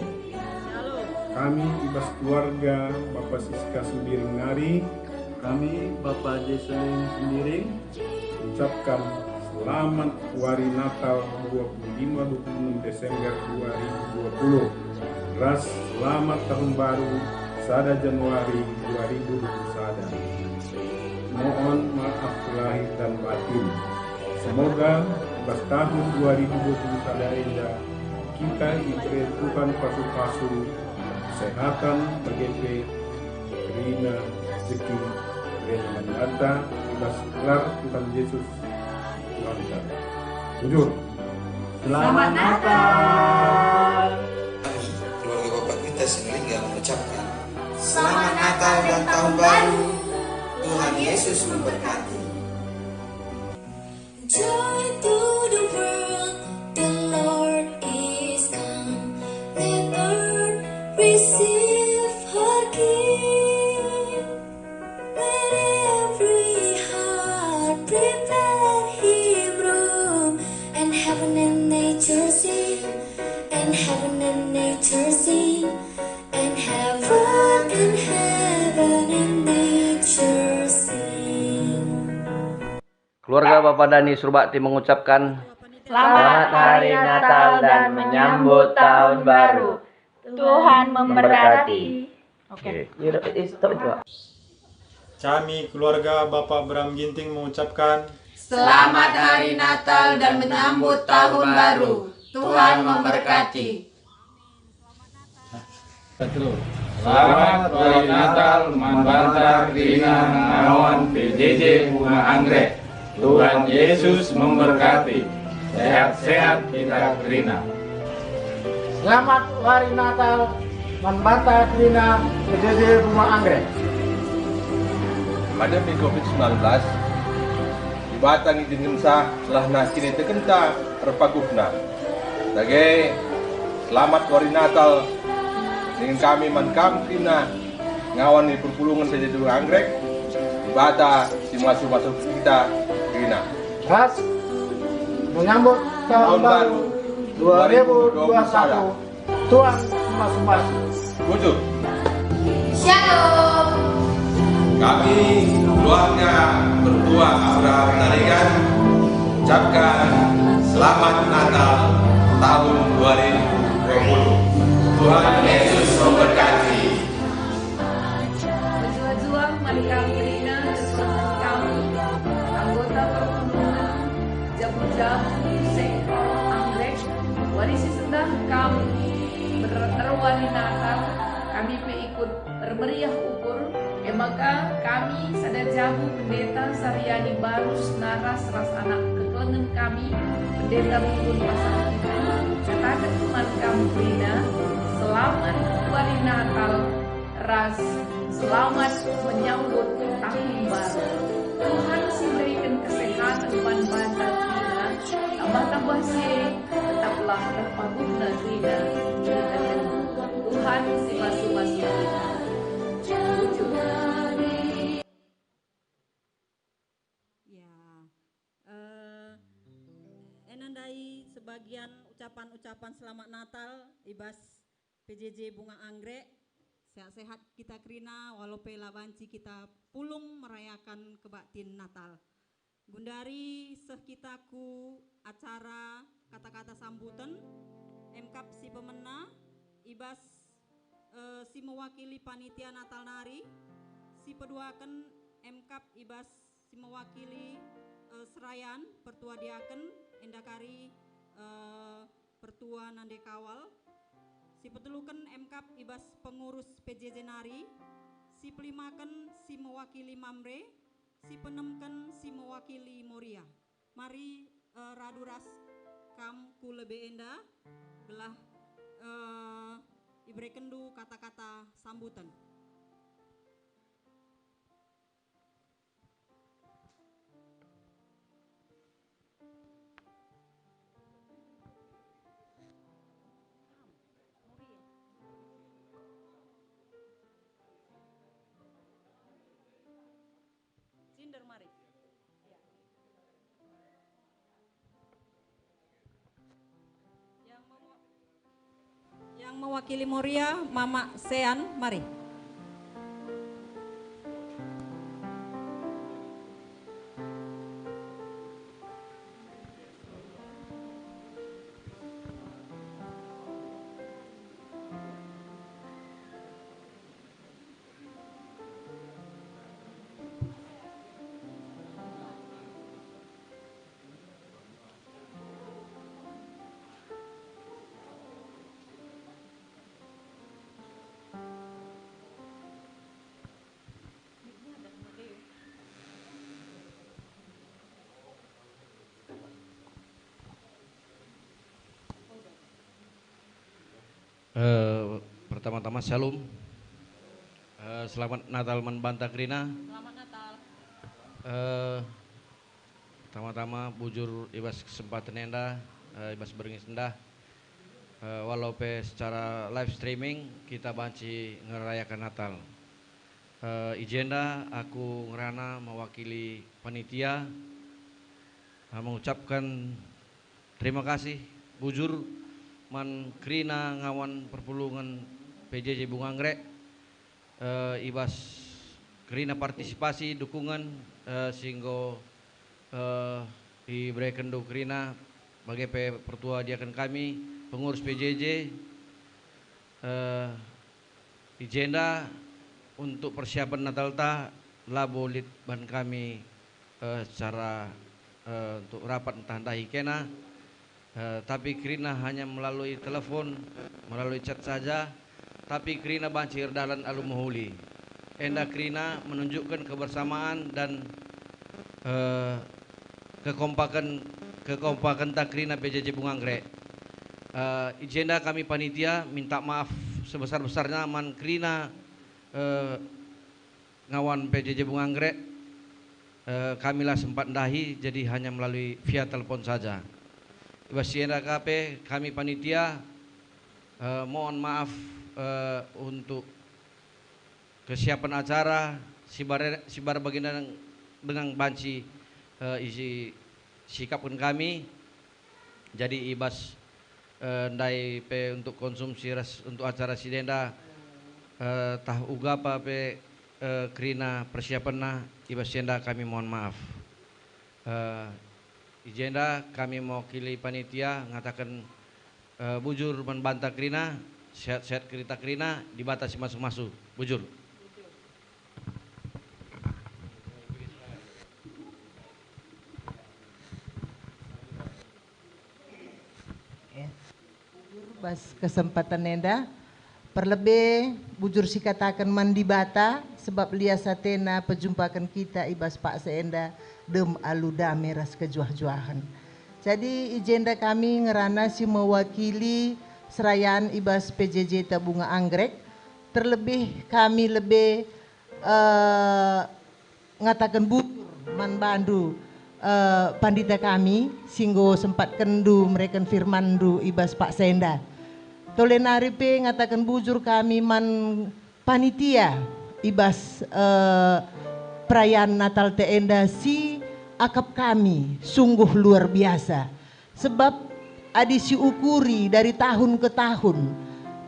Kami i bas keluarga Bapa Siska Sembiring nari. Kami Bapa Jesselin Sembiring. Ucapkan selamat Wari Natal dua puluh lima dua puluh enam Desember dua ribu dua puluh, ras selamat Tahun Baru sada Januari dua ribu dua puluh sada. Mohon maaf lahir dan batin. Semoga bas tahun dua ribu dua puluh sada enda kita ibere Tuhan pasu-pasu, kesehatan, bage pe kerina, rezeki, kerina man banta, i bas gelar Tuhan Yesus, Tuhanta. Bujur. Selamat Natal. Kami, keluarga Bapak Gita Sinulinga mengucapkan Selamat Natal dan Tahun Baru. Tuhan Yesus memberkati. Joy to the world, the Lord is come. Let earth receive her King. Let every heart prepare him room, and heaven and nature sing, and heaven and nature sing, and heaven and Keluarga Bapak Dani Surbakti mengucapkan Selamat Hari Natal dan menyambut Tahun Baru. Tuhan memberkati. Oke. Iya, eh, stop itu, Pak. Kami keluarga Bapak Bram Ginting mengucapkan Selamat Hari Natal dan menyambut Tahun Baru. Tuhan memberkati. Selamat Hari Natal man banta kerina ngawan P J J Bunga Anggrek. Tuhan Yesus memberkati. Sehat-sehat kita kerina. Selamat Hari Natal man banta kerina P J J Bunga Anggrek. Pandemi covid sembilan belas, Dibata ngizinkenca gelah kinitekenta erpaguhna. Dage, selamat wari Natal dingen kami man kam kerina ngawan i perpulungen P J J Bunga Anggrek, Dibata si masu-masu kita kerina. Ras menyambut Tahun Baru dua ribu dua puluh satu. Tuhan masu-masu. Bujur. Shalom. Kami, keluarga mertua Abraham Tarigan, ucapkan Selamat Natal tahun dua ribu dua puluh. Tuhan Yesus memberkati. Mejuah-juah man kam kerina, kesusahen kami, anggota perpulungen, jabu-jabu, sektor, Anggrek, wari si sendah kam ber-, erwari Natal, kami pe ikut ermeriah ukur, e maka kami sada jabu Pendeta Saryani Barus naras ras anak kekelengen kami, Pendeta Rukun Pasar Tiga, kataken man kam kerina, selamat wari Natal, ras selamat menyambut tahun baru. Tuhan si beriken kesehatan man banta kerina, tambah-tambah si e, tetaplah erpaguhna kerina. Tuhan si masu-masu kita. Bujur. Ya, eh, ena ndai sebagian ucapan-ucapan selamat Natal i bas P J J Bunga Anggrek, sehat-sehat kita kerina, walau pe la banci kita pulung merayakan kebaktin Natal. Gundari seh kita ku acara kata-kata sambuten, emkap si pemena i bas, eh, si mewakili panitia Natal nari, si peduaken emkap i bas si mewakili, eh, serayan pertua diaken, enda kari, eh, pertua nande kawal, si peteluken emkap i bas pengurus P J J nari, si pelimaken si mewakili Mamre, si peenemken si mewakili Moria. Mari, eh, radu ras kam ku lebe enda, gelah, eh, iberekenndu kata-kata sambuten. Cinder mari. Yang mewa-, yang mewakili Moria, Mama Sean, mari. Eh, pertama-tama, Shalom. Eh, selamat Natal man banta kerina. Selamat Natal. Eh, pertama-tama, bujur i bas kesempatan enda, eh, i bas berngi sendah, eh, walau pe secara live streaming, kita banci ngerayaken Natal. Eh, i jenda aku ngerana mewakili panitia, eh, mengucapkan terima kasih bujur man kerina ngawan perpulungen P J J Bunga Anggrek, eh, i bas kerina partisipasi dukungen, eh, si enggo Eh, iberekenndu kerina, bage pe pertua diaken kami, pengurus P J J, eh, i jenda untuk persiapen Natalta labo lit ban kami, eh, secara, eh, untuk rapat ntah ndahi kena, eh, tapi kerina hanya melalui telepon, melalui chat saja, tapi kerina banci erdalan alu mehuli. Enda kerina menunjukkan kebersamaan dan, eh, kekompaken, kekompakenta kerina P J J Bunga Anggrek. Eh, i jenda kami panitia minta maaf sebesar-besarnya man kerina, eh, ngawan P J J Bunga Anggrek, eh, kami la sempat ndahi, jadi hanya melalui via telepon saja. I bas si enda ka pe kami panitia, eh, mohon maaf, eh, untuk kesiapan acara, sibar, sibar bagenda dengan banci, eh, isi sikapken kami. Jadi i bas, eh, ndai pe untuk konsumsi ras untuk acara si enda, eh, tah uga pa pe, eh, kerina persiapenna, i bas si enda kami mohon maaf. Eh, i jenda kami mewakili panitia ngataken, eh, bujur man banta kerina, sehat-sehat kerita kerina, Dibata si masu-masu. Bujur. Ya. Bas kesempatan enda, perlebe bujur sikataken man Dibata, sebab lias ateNa pejumpaken kita i bas paksa enda dem alu dame ras kejuah-juahen. Jadi, i jenda kami ngerana si mewakili serayan i bas P J J Tabunga Anggrek, terlebih kami lebe, eh, ngataken bujur man bandu, eh, pandita kami, si enggo sempatkenndu mereken firmanndu i bas paksa enda. Tole nari pe ngataken bujur kami man panitia i bas, eh, perayaan Natalta enda si akap kami sungguh luar biasa. Sebab adi siukuri dari tahun ke tahun,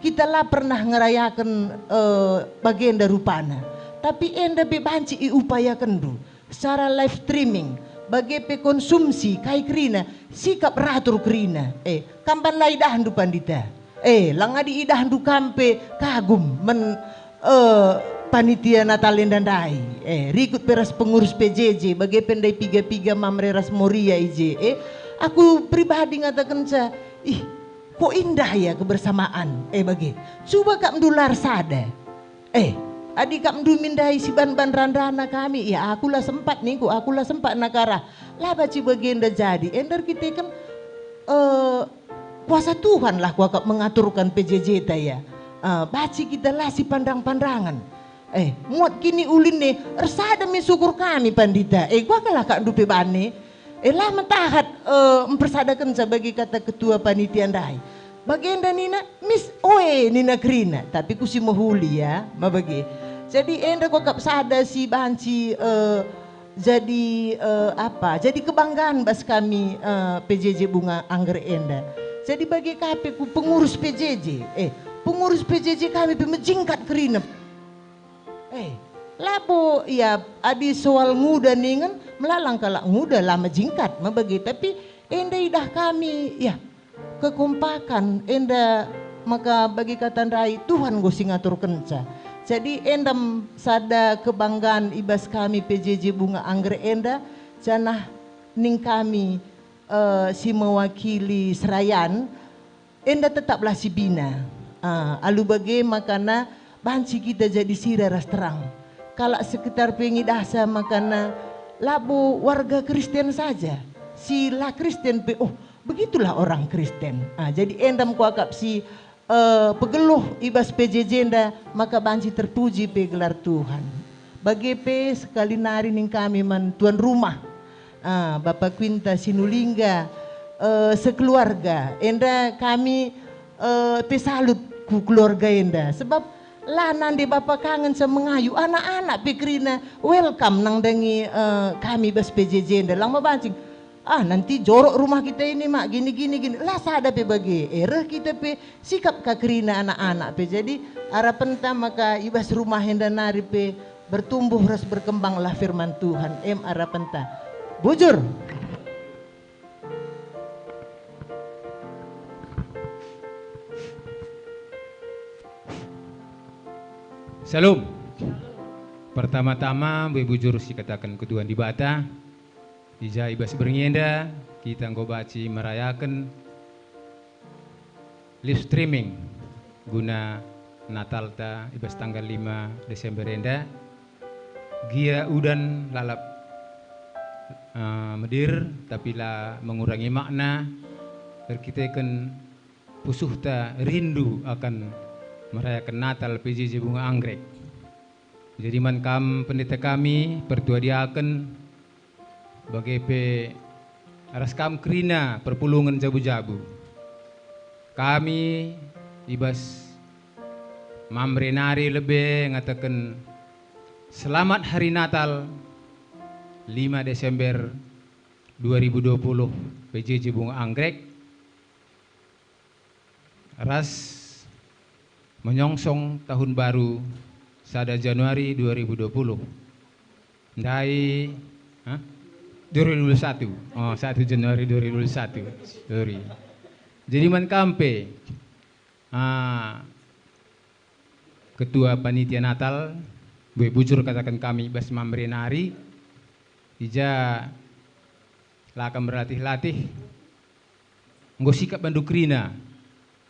kita la pernah ngerayaken, eh, bagenda rupana. Tapi enda pe banci iupayakenndu secara live streaming, bage pe konsumsi kai kerina, sikap ratur kerina. Eh, kam ban la idahndu pandita. Eh, lang adi idahndu kam pe kagum men, eh, panitia Natal enda ndai. Eh, rikut pe ras pengurus P J J, bage pe ndai piga-piga Mamre ras Moria i je. Eh, aku pribadi ngatakenca, "Ih, ko indah ya kebersamaan." Eh, bage. Cuba kap ndular sada. Eh, adi kap ndu min ndai si ban-ban randana kami, ya aku la sempat ningku, aku la sempat nakara. La banci bagenda jadi. Enda erkiteken, eh, kuasa Tuhan lah kuakap mengaturkan P J J ta ya. Eh, banci kita la sipandang-pandangan. Eh, muat kini ulin ne, ersada me syukur kami pandita. Eh, kuakap lah kak ndu pe bane. Eh, la mentahat, eh, mpersadakenca bagi kata ketua panitia ndai. Bagenda nina, "Mis, oe," nina kerina, tapi ku si mehuli ya, ma bage. Jadi enda kuakap sada si banci, eh, jadi, eh, apa, jadi kebanggaan bas kami, eh, P J J Bunga Anggrek enda. Jadi bage ka pe ku pengurus P J J, eh, pengurus P J J kami pe mejingkat kerina. Eh, labo, ya, adi soal nguda ningen, melalang kalak nguda la mejingkat, ma bage, tapi enda idah kami, ya, kekompakan, enda maka bagi kata ndai Tuhan enggo si ngaturkenca. Jadi enda m-, sada kebanggaan i bas kami P J J Bunga Anggrek enda, janah ning kami, eh, si mewakili serayan, enda tetaplah si bina. Ah, alu bage makana banci kita jadi sira ras terang. Kalak sekitar pe ngidahsa makana labo warga Kristen saja. Si la Kristen pe, "Oh, begitulah orang Kristen." Ah, jadi enda me kuakap si, eh, pegeluh i bas P J J enda maka banci terpuji pe gelar Tuhan. Bage pe sekali nari ning kami man tuan rumah, ah, Bapa Quinta Sinulingga, eh, sekeluarga. Enda kami, eh, pe salut ku keluarga enda. Sebab la nande bapa kangen sa mengayu, anak-anak pe kerina welcome nandangi, eh, kami bas P J J enda. Lang mabancing, "Ah, nanti jorok rumah kita ini, Mak, gini, gini, gini." La sada pe bage. Eh, reh kita pe sikap ka kerina anak-anak pe. Jadi, arapenta maka i bas rumah enda nari pe bertumbuh ras berkembanglah firman Tuhan. Em arapenta. Bujur. Shalom. Pertama-tama, mbue bujur sikataken ku Tuhan Dibata. I ja i bas berngi enda, kita enggo banci merayaken live streaming guna Natalta i bas tanggal lima Desember enda. Gia udan lalap, eh, medir, tapi la mengurangi makna erkiteken pusuhta rindu akan merayaken Natal P J J Bunga Anggrek. Jadi man kam pendeta kami, pertua diaken, bage pe ras kam kerina perpulungen jabu-jabu. Kami i bas Mamre nari lebe ngataken, "Selamat Hari Natal, lima Desember dua ribu dua puluh, P J J Bunga Anggrek." Ras menyongsong tahun baru sada Januari dua ribu dua puluh. Ndai, hah? Dua ribu dua puluh satu. Oh, satu Januari dua ribu dua puluh satu. Sorry. Jadi man kam pe, ah, Ketua Panitia Natal, mbue bujur kataken kami bas Mamre nari, i ja la kam berlatih-latih, enggo sikap bandu kerina,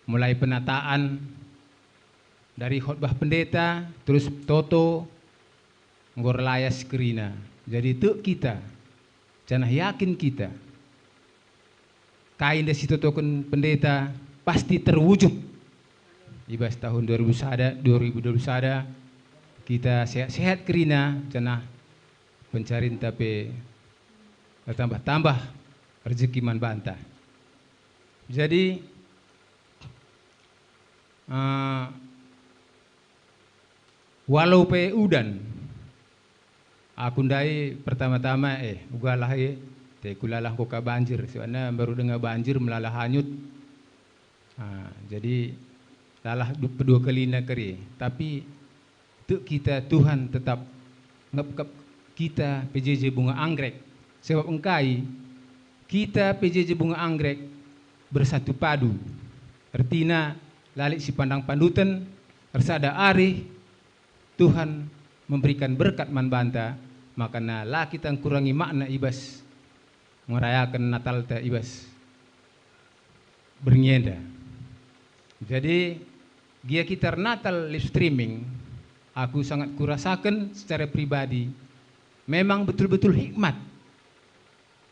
mulai penataan, dari khotbah pendeta, terus toto, enggo erlayas kerina. Jadi tek kita, janah yakin kita, kai enda si itotoken pendeta pasti terwujud. I bas tahun dua ribu sada, dua ribu dua puluh sada, kita sehat-sehat kerina, janah pencarinta pe ertambah-tambah rejeki man banta. Jadi, eh, walau pe udan, aku ndai pertama-tama, eh, ugalah, eh, te kulalah enggo ka banjir, sebabna mbaru denga banjir melala hanyut. Ah, jadi lalah du-, pedua kalina kari, tapi tek kita Tuhan tetap ngepkep kita P J J Bunga Anggrek. Sebab engkai kita P J J Bunga Anggrek bersatu padu. Ertina, la lit sipandang panduten, ersada arih, Tuhan memberikan berkat man banta, makana la kita ngkurangi makna i bas ngerayaken Natalta i bas berngi enda. Jadi, gia kita ernatal live streaming, aku sangat kurasaken secara pribadi, memang betul-betul hikmat.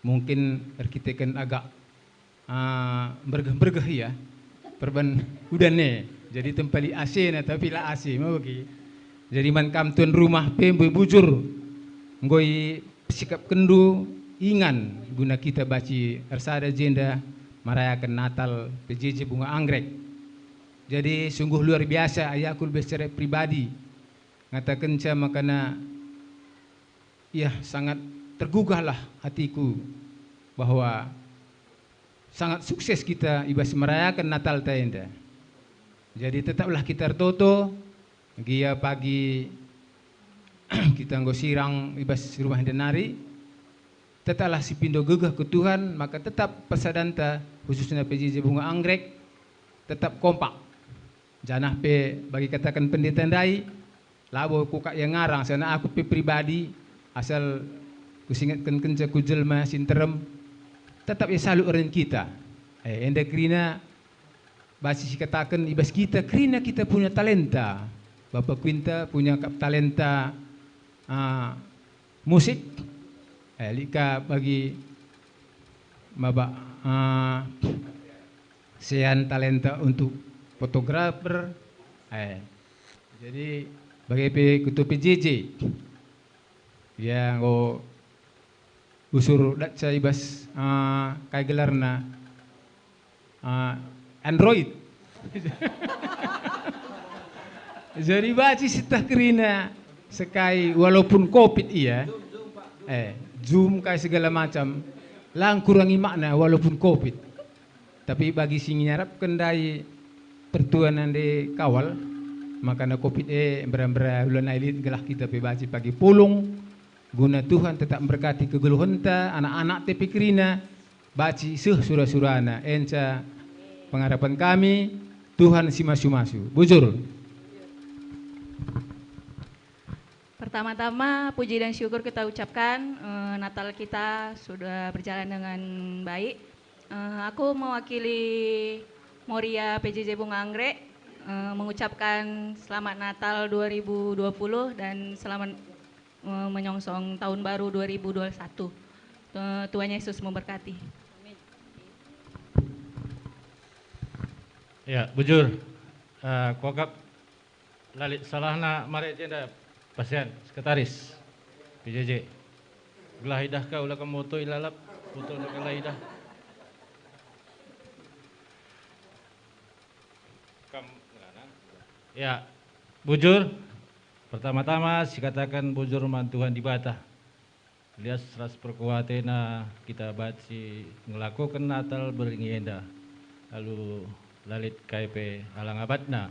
Mungkin erkiteken agak, ah, mbergeh-mbergeh ia, perban udan e. Jadi tempa lit A C-na, tapi la A C, mabegi. Jadi man kam tuan rumah pe mbue bujur, enggo ipesikapkenndu ingan guna kita banci ersada jenda merayaken Natal P J J Bunga Anggrek. Jadi sungguh luar biasa, aku lebe secara pribadi ngatakenca makana, ya, sangat tergugahlah hatiku bahwa sangat sukses kita i bas merayaken Natalta enda. Jadi tetaplah kita ertoto, gia pagi kita enggo sirang i bas rumah enda nari, tetaplah sipindo gegeh ku Tuhan, maka tetap persadanta, khususna P J J Bunga Anggrek, tetap kompak. Janah pe bagi kataken pendeta ndai, labo kuakap ia ngarang, sena aku pe pribadi, asal kusingetken kenca ku jelma si nterem, tetap ia salu eren kita. Eh, enda kerina banci sikataken i bas kita, kerina kita punya talenta. Bapa Quinta punya kap talenta, ah, musik. Eh, lit ka bagi maba, ah, Sean talenta untuk fotografer. Eh, jadi bage pe ketua P J J. Ya, enggo usur datca i bas, ah, kai gelarna, ah, Android. Jadi banci sieteh kerina sekai walaupun covid ia, eh, Zoom kai segala macam, la ngkurangi makna walaupun covid. Tapi bagi si ngarapken ndai pertua nande kawal, makana covid e mbera-mbera ula nai lit gelah kita pe banci pagi pulung, Guna Tuhan tetap mberkati kegeluhenta, anak-anakta pe kerina, banci seh sura-surana. Enca pengarapen kami, Tuhan si masu-masu. Bujur. Pertama-tama, puji dan syukur kita ucapkan, eh, Natal kita sudah berjalan dengan baik. Eh, aku mewakili Moria P J J Bunga Anggrek, eh, mengucapkan Selamat Natal dua ribu dua puluh dan selamat, eh, menyongsong Tahun Baru dua ribu dua puluh satu. Tu-, Tuhan Yesus memberkati. Ya, bujur. Eh, kuakap la lit salahna mari jenda pasian, sekretaris P J J. Gelah idah ka ula kam moto ilalap, foto nda gelah idah. Kam ngerana? Ya, bujur. Pertama-tama, sikataken bujur man Tuhan Dibata. Lias ras perkuatena kita banci ngelakoken Natal berngi enda, alu la lit kai pe alang abatna.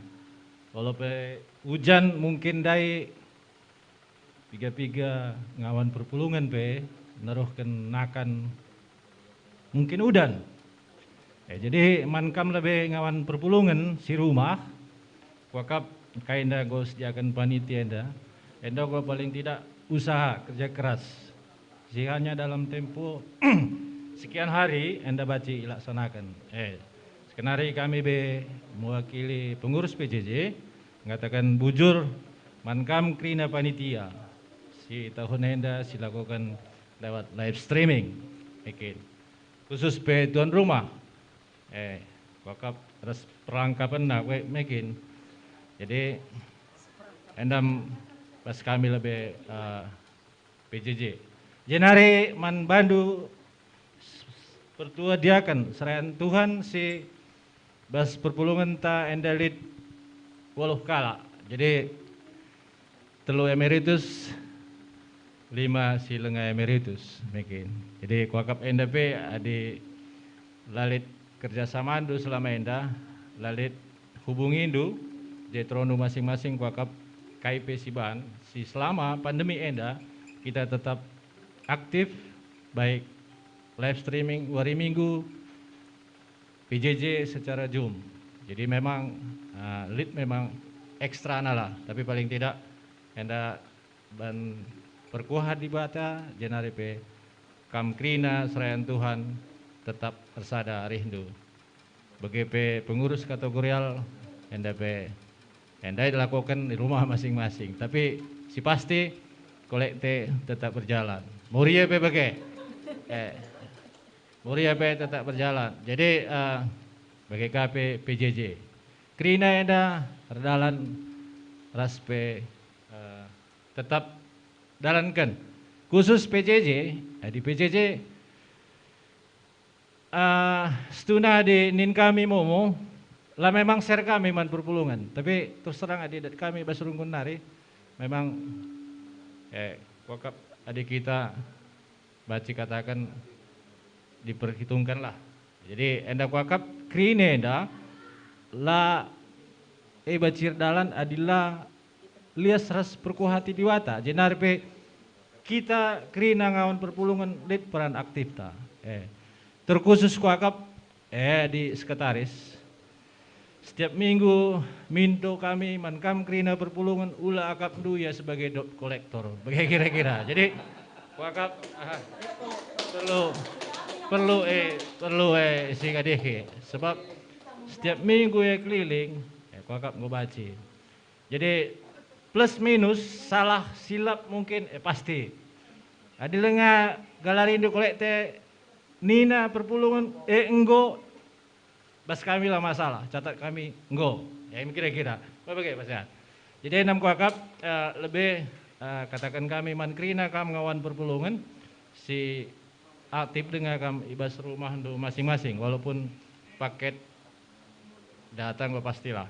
Olo pe ujan mungkin ndai, piga-piga ngawan perpulungen pe neruhken nakan mungkin udan. Eh, jadi man kam lebe ngawan perpulungen si rumah, kuakap kai enda enggo sediaken panitia enda, enda enggo paling tidak usaha kerja keras. Si hanya dalam tempo sekian hari enda banci ilaksanaken. Eh, sekenari kami be mewakili pengurus P J J, ngataken bujur man kam kerina panitia si tahun enda silakoken lewat live streaming, mungkin. Khusus pe tuan rumah, eh, kuakap ras perlengkapenna, we, mungkin. Jadi, enda bas kami lebe, eh, P J J. Jenari man bandu pertua diaken serayan Tuhan si bas perpulungenta enda lit waluh kalak. Jadi, telu emeritus, lima si langa emeritus, mungkin. Jadi, kuakap enda pe adi la lit kerjasamandu selama enda, la lit hubungindu, jetrondu masing-masing, kuakap kai pe si ban, si selama pandemi enda, kita tetap aktif, baik live streaming wari Minggu, P J J secara Zoom. Jadi memang, eh, lit memang ekstrana lah, tapi paling tidak enda ban perkuah Dibata, jenari pe kam kerina serayan Tuhan tetap ersada arihndu. Bage pe pengurus kategorial, enda pe, enda dilakoken di rumah masing-masing. Tapi si pasti, kolekte tetap berjalan. Moria pe bage. Eh, Moria pe tetap berjalan. Jadi, eh, bage ka pe P J J. Kerina enda erdalan ras pe, eh, tetap dalanken. Khusus P J J, adi P J J, eh, situhuna adi nin kami momo, la memang share kami man perpulungen. Tapi terus terang adi dat kami bas runggun nari, memang, eh, kuakap adi kita banci kataken diperhitungkenlah. Jadi, enda kuakap kerina enda la, eh, banci erdalan adi la lias ras perkuah ate Dibata, jenari pe kita kerina ngawan perpulungen lit peran aktifta. Eh, terkhusus kuakap, eh, di sekretaris, setiap minggu minto kami man kam kerina perpulungen, ula akapndu ia sebagai debt collector. Bage kira-kira. Jadi, kuakap, aha, perlu, perlu, eh, perlu, eh, si kadeke. Sebab setiap minggu ia keliling, eh, kuakap enggo banci. Jadi, plus minus, salah silap mungkin, eh, pasti. Adi langa galarindu kolekte nina perpulungen, eh, enggo, bas kami la masalah, catat kami enggo. Ya, ini kira-kira. Bage, Pak Sehat. Jadi, enda kuakap, eh, lebe, eh, kataken kami man kerina kam ngawan perpulungen, si aktif denga kam i bas rumahndu masing-masing, walaupun paket datang, pastilah.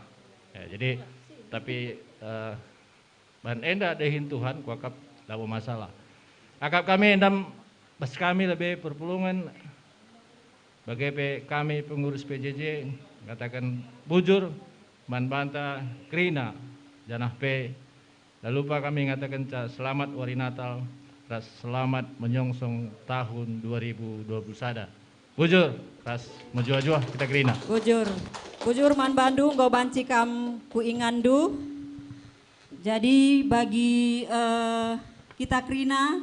Ya, jadi, tapi, eh, ban enda dahin Tuhan, kuakap labo masalah. Akap kami enda bas kami lebe perpulungen, bage pe kami pengurus P J J, ngataken bujur man banta kerina, janah pe la lupa kami ngatakenca selamat wari Natal ras selamat menyongsong tahun dua ribu dua puluh sada. Bujur ras mejuah-juah kita kerina. Bujur. Bujur man bandu enggo banci kam ku inganndu. Jadi bagi, eh, kita kerina,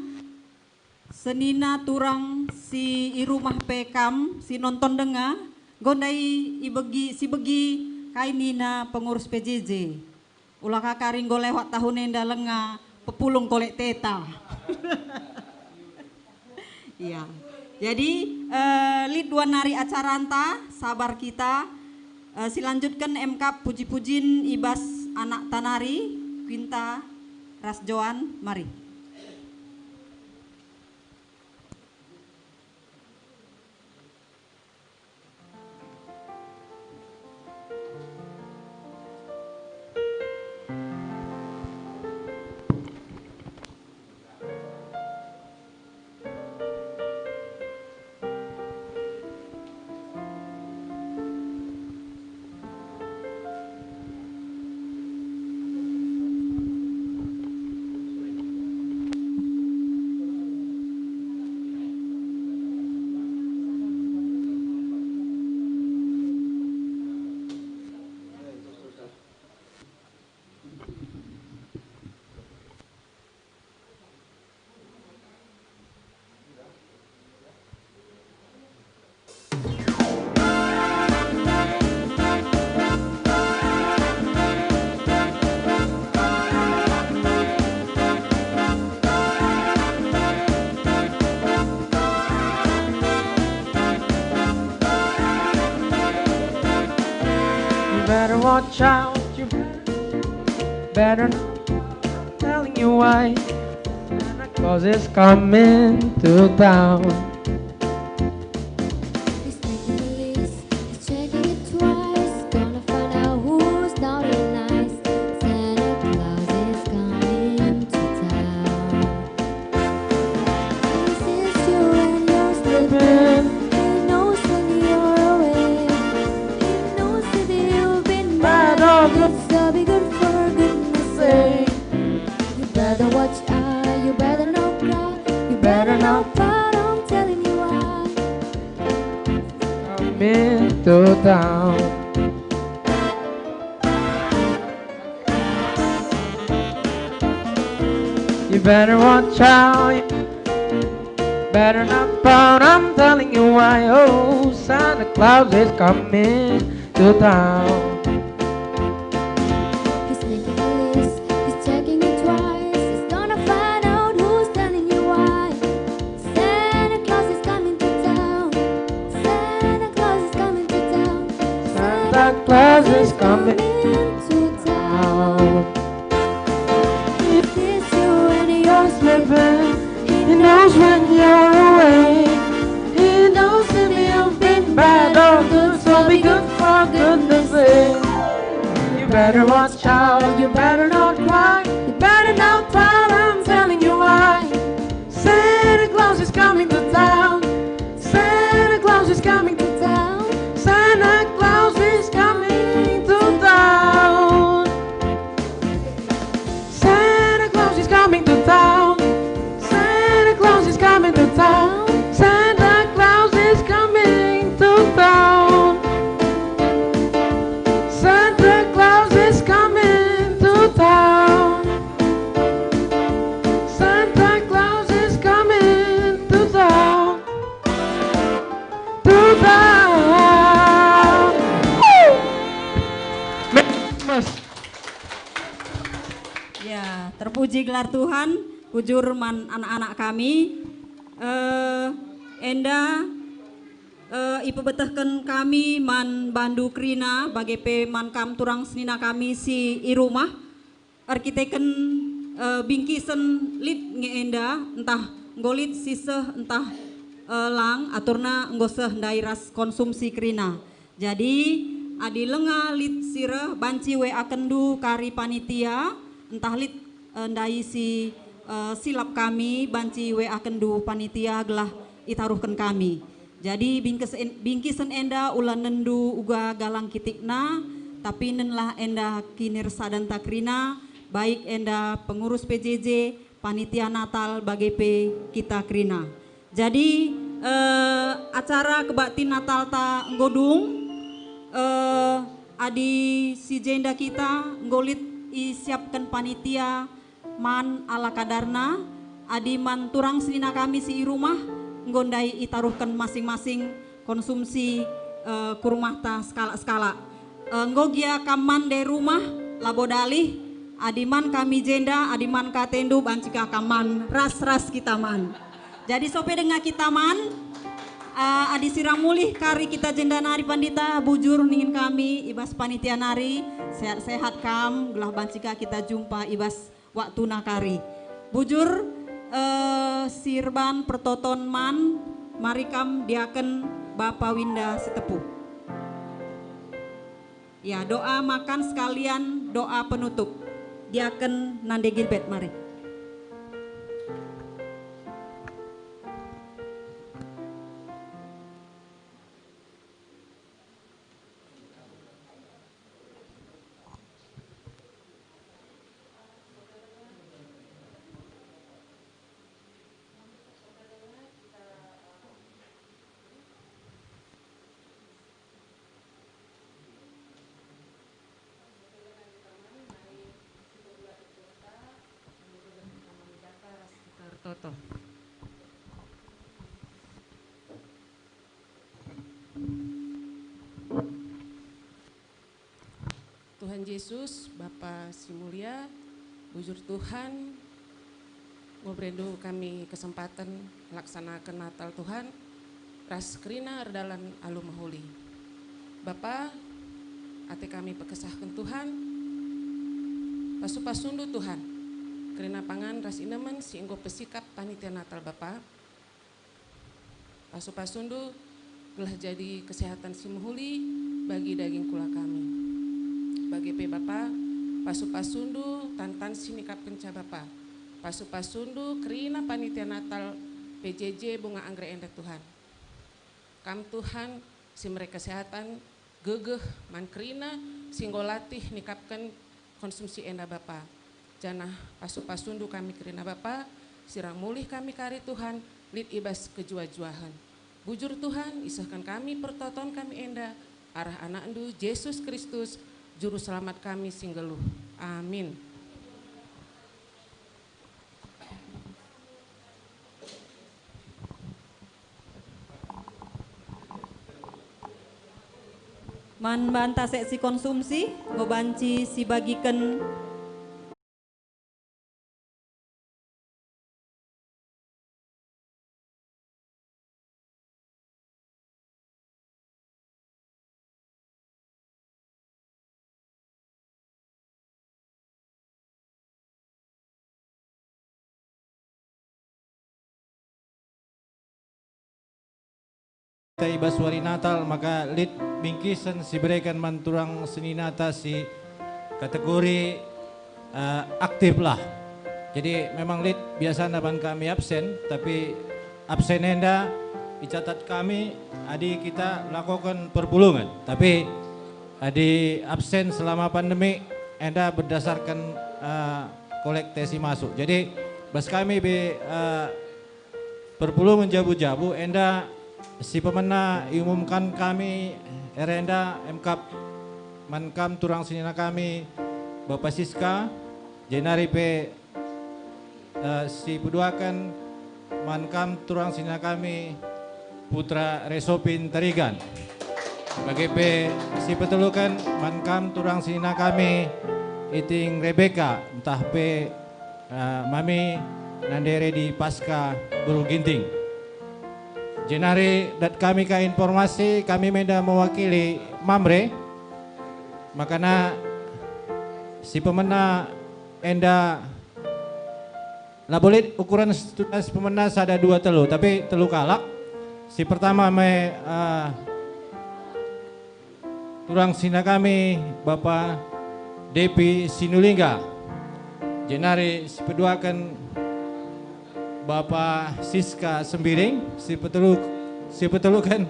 senina turang si i rumah pe kam si nonton denga, enggo ndai ibegi, sibegi kai nina pengurus P J J. Ula ka kari enggo lewat tahun enda lenga pepulung kolek teta. Iya. Jadi, eh, lit dua nari acaranta, sabar kita. Eh, silanjutken emkap puji-pujin i bas anakta nari, Quinta ras Joan, mari. You better watch out, you better, better not, I'm telling you why. Santa Claus is coming to town. He's making a list, he's checking it twice. Gonna find out who's naughty and nice. Santa Claus is coming to town. He sees you when you're sleeping. He knows when you're awake. He knows if you've been bad or good. So be good for goodness sake. You better watch out, you better not cry, you better not pout, I'm telling you why. Coming to town. You better watch out, you better not pout, I'm telling you why. Oh, Santa Claus is coming to town. He's making a list, he's checking it twice. He's gonna find out who's telling you why. Santa Claus is coming to town. Santa Claus is coming to town. Santa Claus is coming to town. He sees you when you're sleeping. He knows when you're awake. He knows if you've been bad or good, so be good for goodness sake. You better watch out, you better not cry, you better not pout, I'm telling you why. Santa Claus is coming to town. Santa Claus is coming to town. Santa Claus is coming to town. Santa Claus is coming to town. Santa Claus is coming to town. Santa Claus is coming to town. Santa Claus is coming to town. Santa Claus is coming to town. To town. Woo! Merry Christmas. Ya, terpuji gelar Tuhan, bujur man anak-anak kami. Eh, enda, eh, ipebetehken kami man bandu kerina, bage pe man kam turang senina kami si i rumah. Erkiteken, eh, bingkisen lit nge enda, ntah enggo lit si seh ntah, eh, lang, aturna enggo seh ndai ras konsumsi kerina. Jadi, adi lenga lit si reh banci W A-kenndu kari panitia, ntah lit, eh, ndai si, eh, silap kami banci W A-kenndu panitia gelah itaruhken kami. Jadi, bingkes en-, bingkisen enda ula nenndu uga galang kitikna, tapi nenlah enda kinirsadanta kerina, baik enda pengurus P J J, panitia Natal bage pe kita kerina. Jadi, eh, acara kebaktin Natalta enggo dung, eh, adi si jenda kita enggo lit isiapken panitia man ala kadarna, adi man turang senina kami si i rumah enggo ndai itaruhken masing-masing konsumsi, eh, ku rumahta sekalak-sekalak. Eh, enggo gia kam man ndai rumah, labo dalih, adi man kami jenda, adi man ka atendu, banci ka kam man, ras-ras kita man. Jadi sope denga kita man, eh, adi sirang mulih kari kita jenda nari pandita, bujur ningen kami i bas panitia nari, sehat-sehat kam, gelah banci ka kita jumpa i bas waktuna kari. Bujur, eh, si erban pertoton man, mari kam diaken Bapa Winda Sitepu. Ya, doa makan sekalian doa penutup. Diaken Nande Gilbert, mari. Toto. Tuhan Yesus, Bapa si mulia, bujur Tuhan, enggo berendu kami kesempaten laksanaken Natal Tuhan, ras kerina erdalan alu mehuli. Bapa, ate kami pekesahken Tuhan, pasu-pasundu Tuhan, kerina pangan ras inemen si enggo pesikap panitia Natal Bapa, pasu-pasundu gelah jadi kesehatan si mehuli bagi daging kula kami. Bage pe Bapa, pasu-pasundu tan-tan si nikapkenca Bapa. Pasu-pasundu kerina panitia Natal P J J Bunga Anggrek enda Tuhan. Kam Tuhan si mere kesehatan gegeh man kerina si enggo latih nikapken konsumsi enda Bapa. Janah pasu-pasundu kami kerina Bapa, sirang mulih kami kari Tuhan, lit i bas kejuah-juahen. Bujur Tuhan, isehken kami pertoton kami enda, arah AnakNdu, Jesus Kristus, Juru Selamat kami si nggeluh. Amin. Man banta sek si konsumsi, enggo banci sibagiken. Kita i bas wari Natal, maka lit bingkisen si bereken man turang seninata si kategori, eh, aktif lah. Jadi memang lit biasana ban kami absen, tapi absen enda icatat kami adi kita lakoken perpulungen. Tapi adi absen selama pandemi enda berdasarkan, eh, kolekte si masuk. Jadi bas kami be, eh, perpulungen jabu-jabu enda si pemena iumumkan kami enda emkap man kam turang senina kami Bapa Siska, jenari pe, eh, si peduaken man kam turang senina kami Putra Resopin Tarigan. Bage pe si peteluken man kam turang senina kami Iting Rebeka, ntah pe, eh, Mami Nande Redi Paska Beru Ginting. Jenari dat kami ka informasi, kami menda mewakili Mamre, makana si pemena enda labo lit ukuran si pemena sada dua telu, tapi telu kalak. Si pertama me, eh, turang senina kami Bapa Depi Sinulingga, jenari si peduaken Bapa Siska Sembiring, si petelu, si peteluken,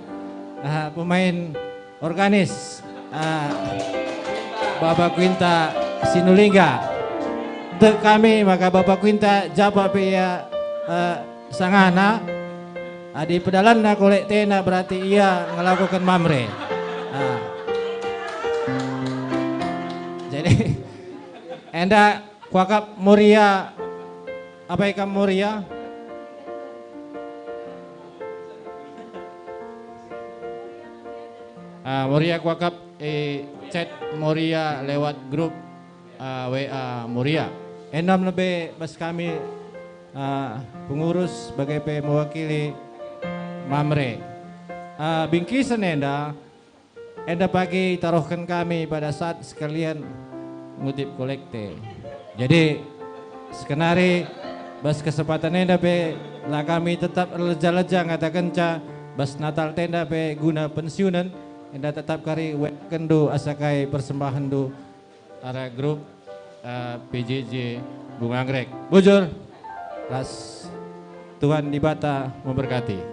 ah, pemain organis, ah, Bapa Quinta Sinulingga. Tek kami maka Bapa Kuinta japa pe ia, eh, sangana. Adi pedalanna kolektena berarti ia ngelakoken mamre. Ah. Jadi, enda kuakap Moria, apai kam Moria? Ah, Moria kuakap, eh, chat Moria lewat grup, ah, W A Moria. Enda me lebe bas kami, ah, pengurus bage pe mewakili mamre. Ah, bingkisen enda, enda pagi itaruhken kami pada saat sekalian ngutip kolekte. Jadi, sekenari bas kesempatan enda pe la kami tetap erleja-leja ngatakenca bas Natal tenda pe guna pensiunen, enda tetap kari weakenndu asa kai persembahenndu arah grup, eh, P J J Bunga Anggrek. Bujur, las Tuhan Dibata memberkati.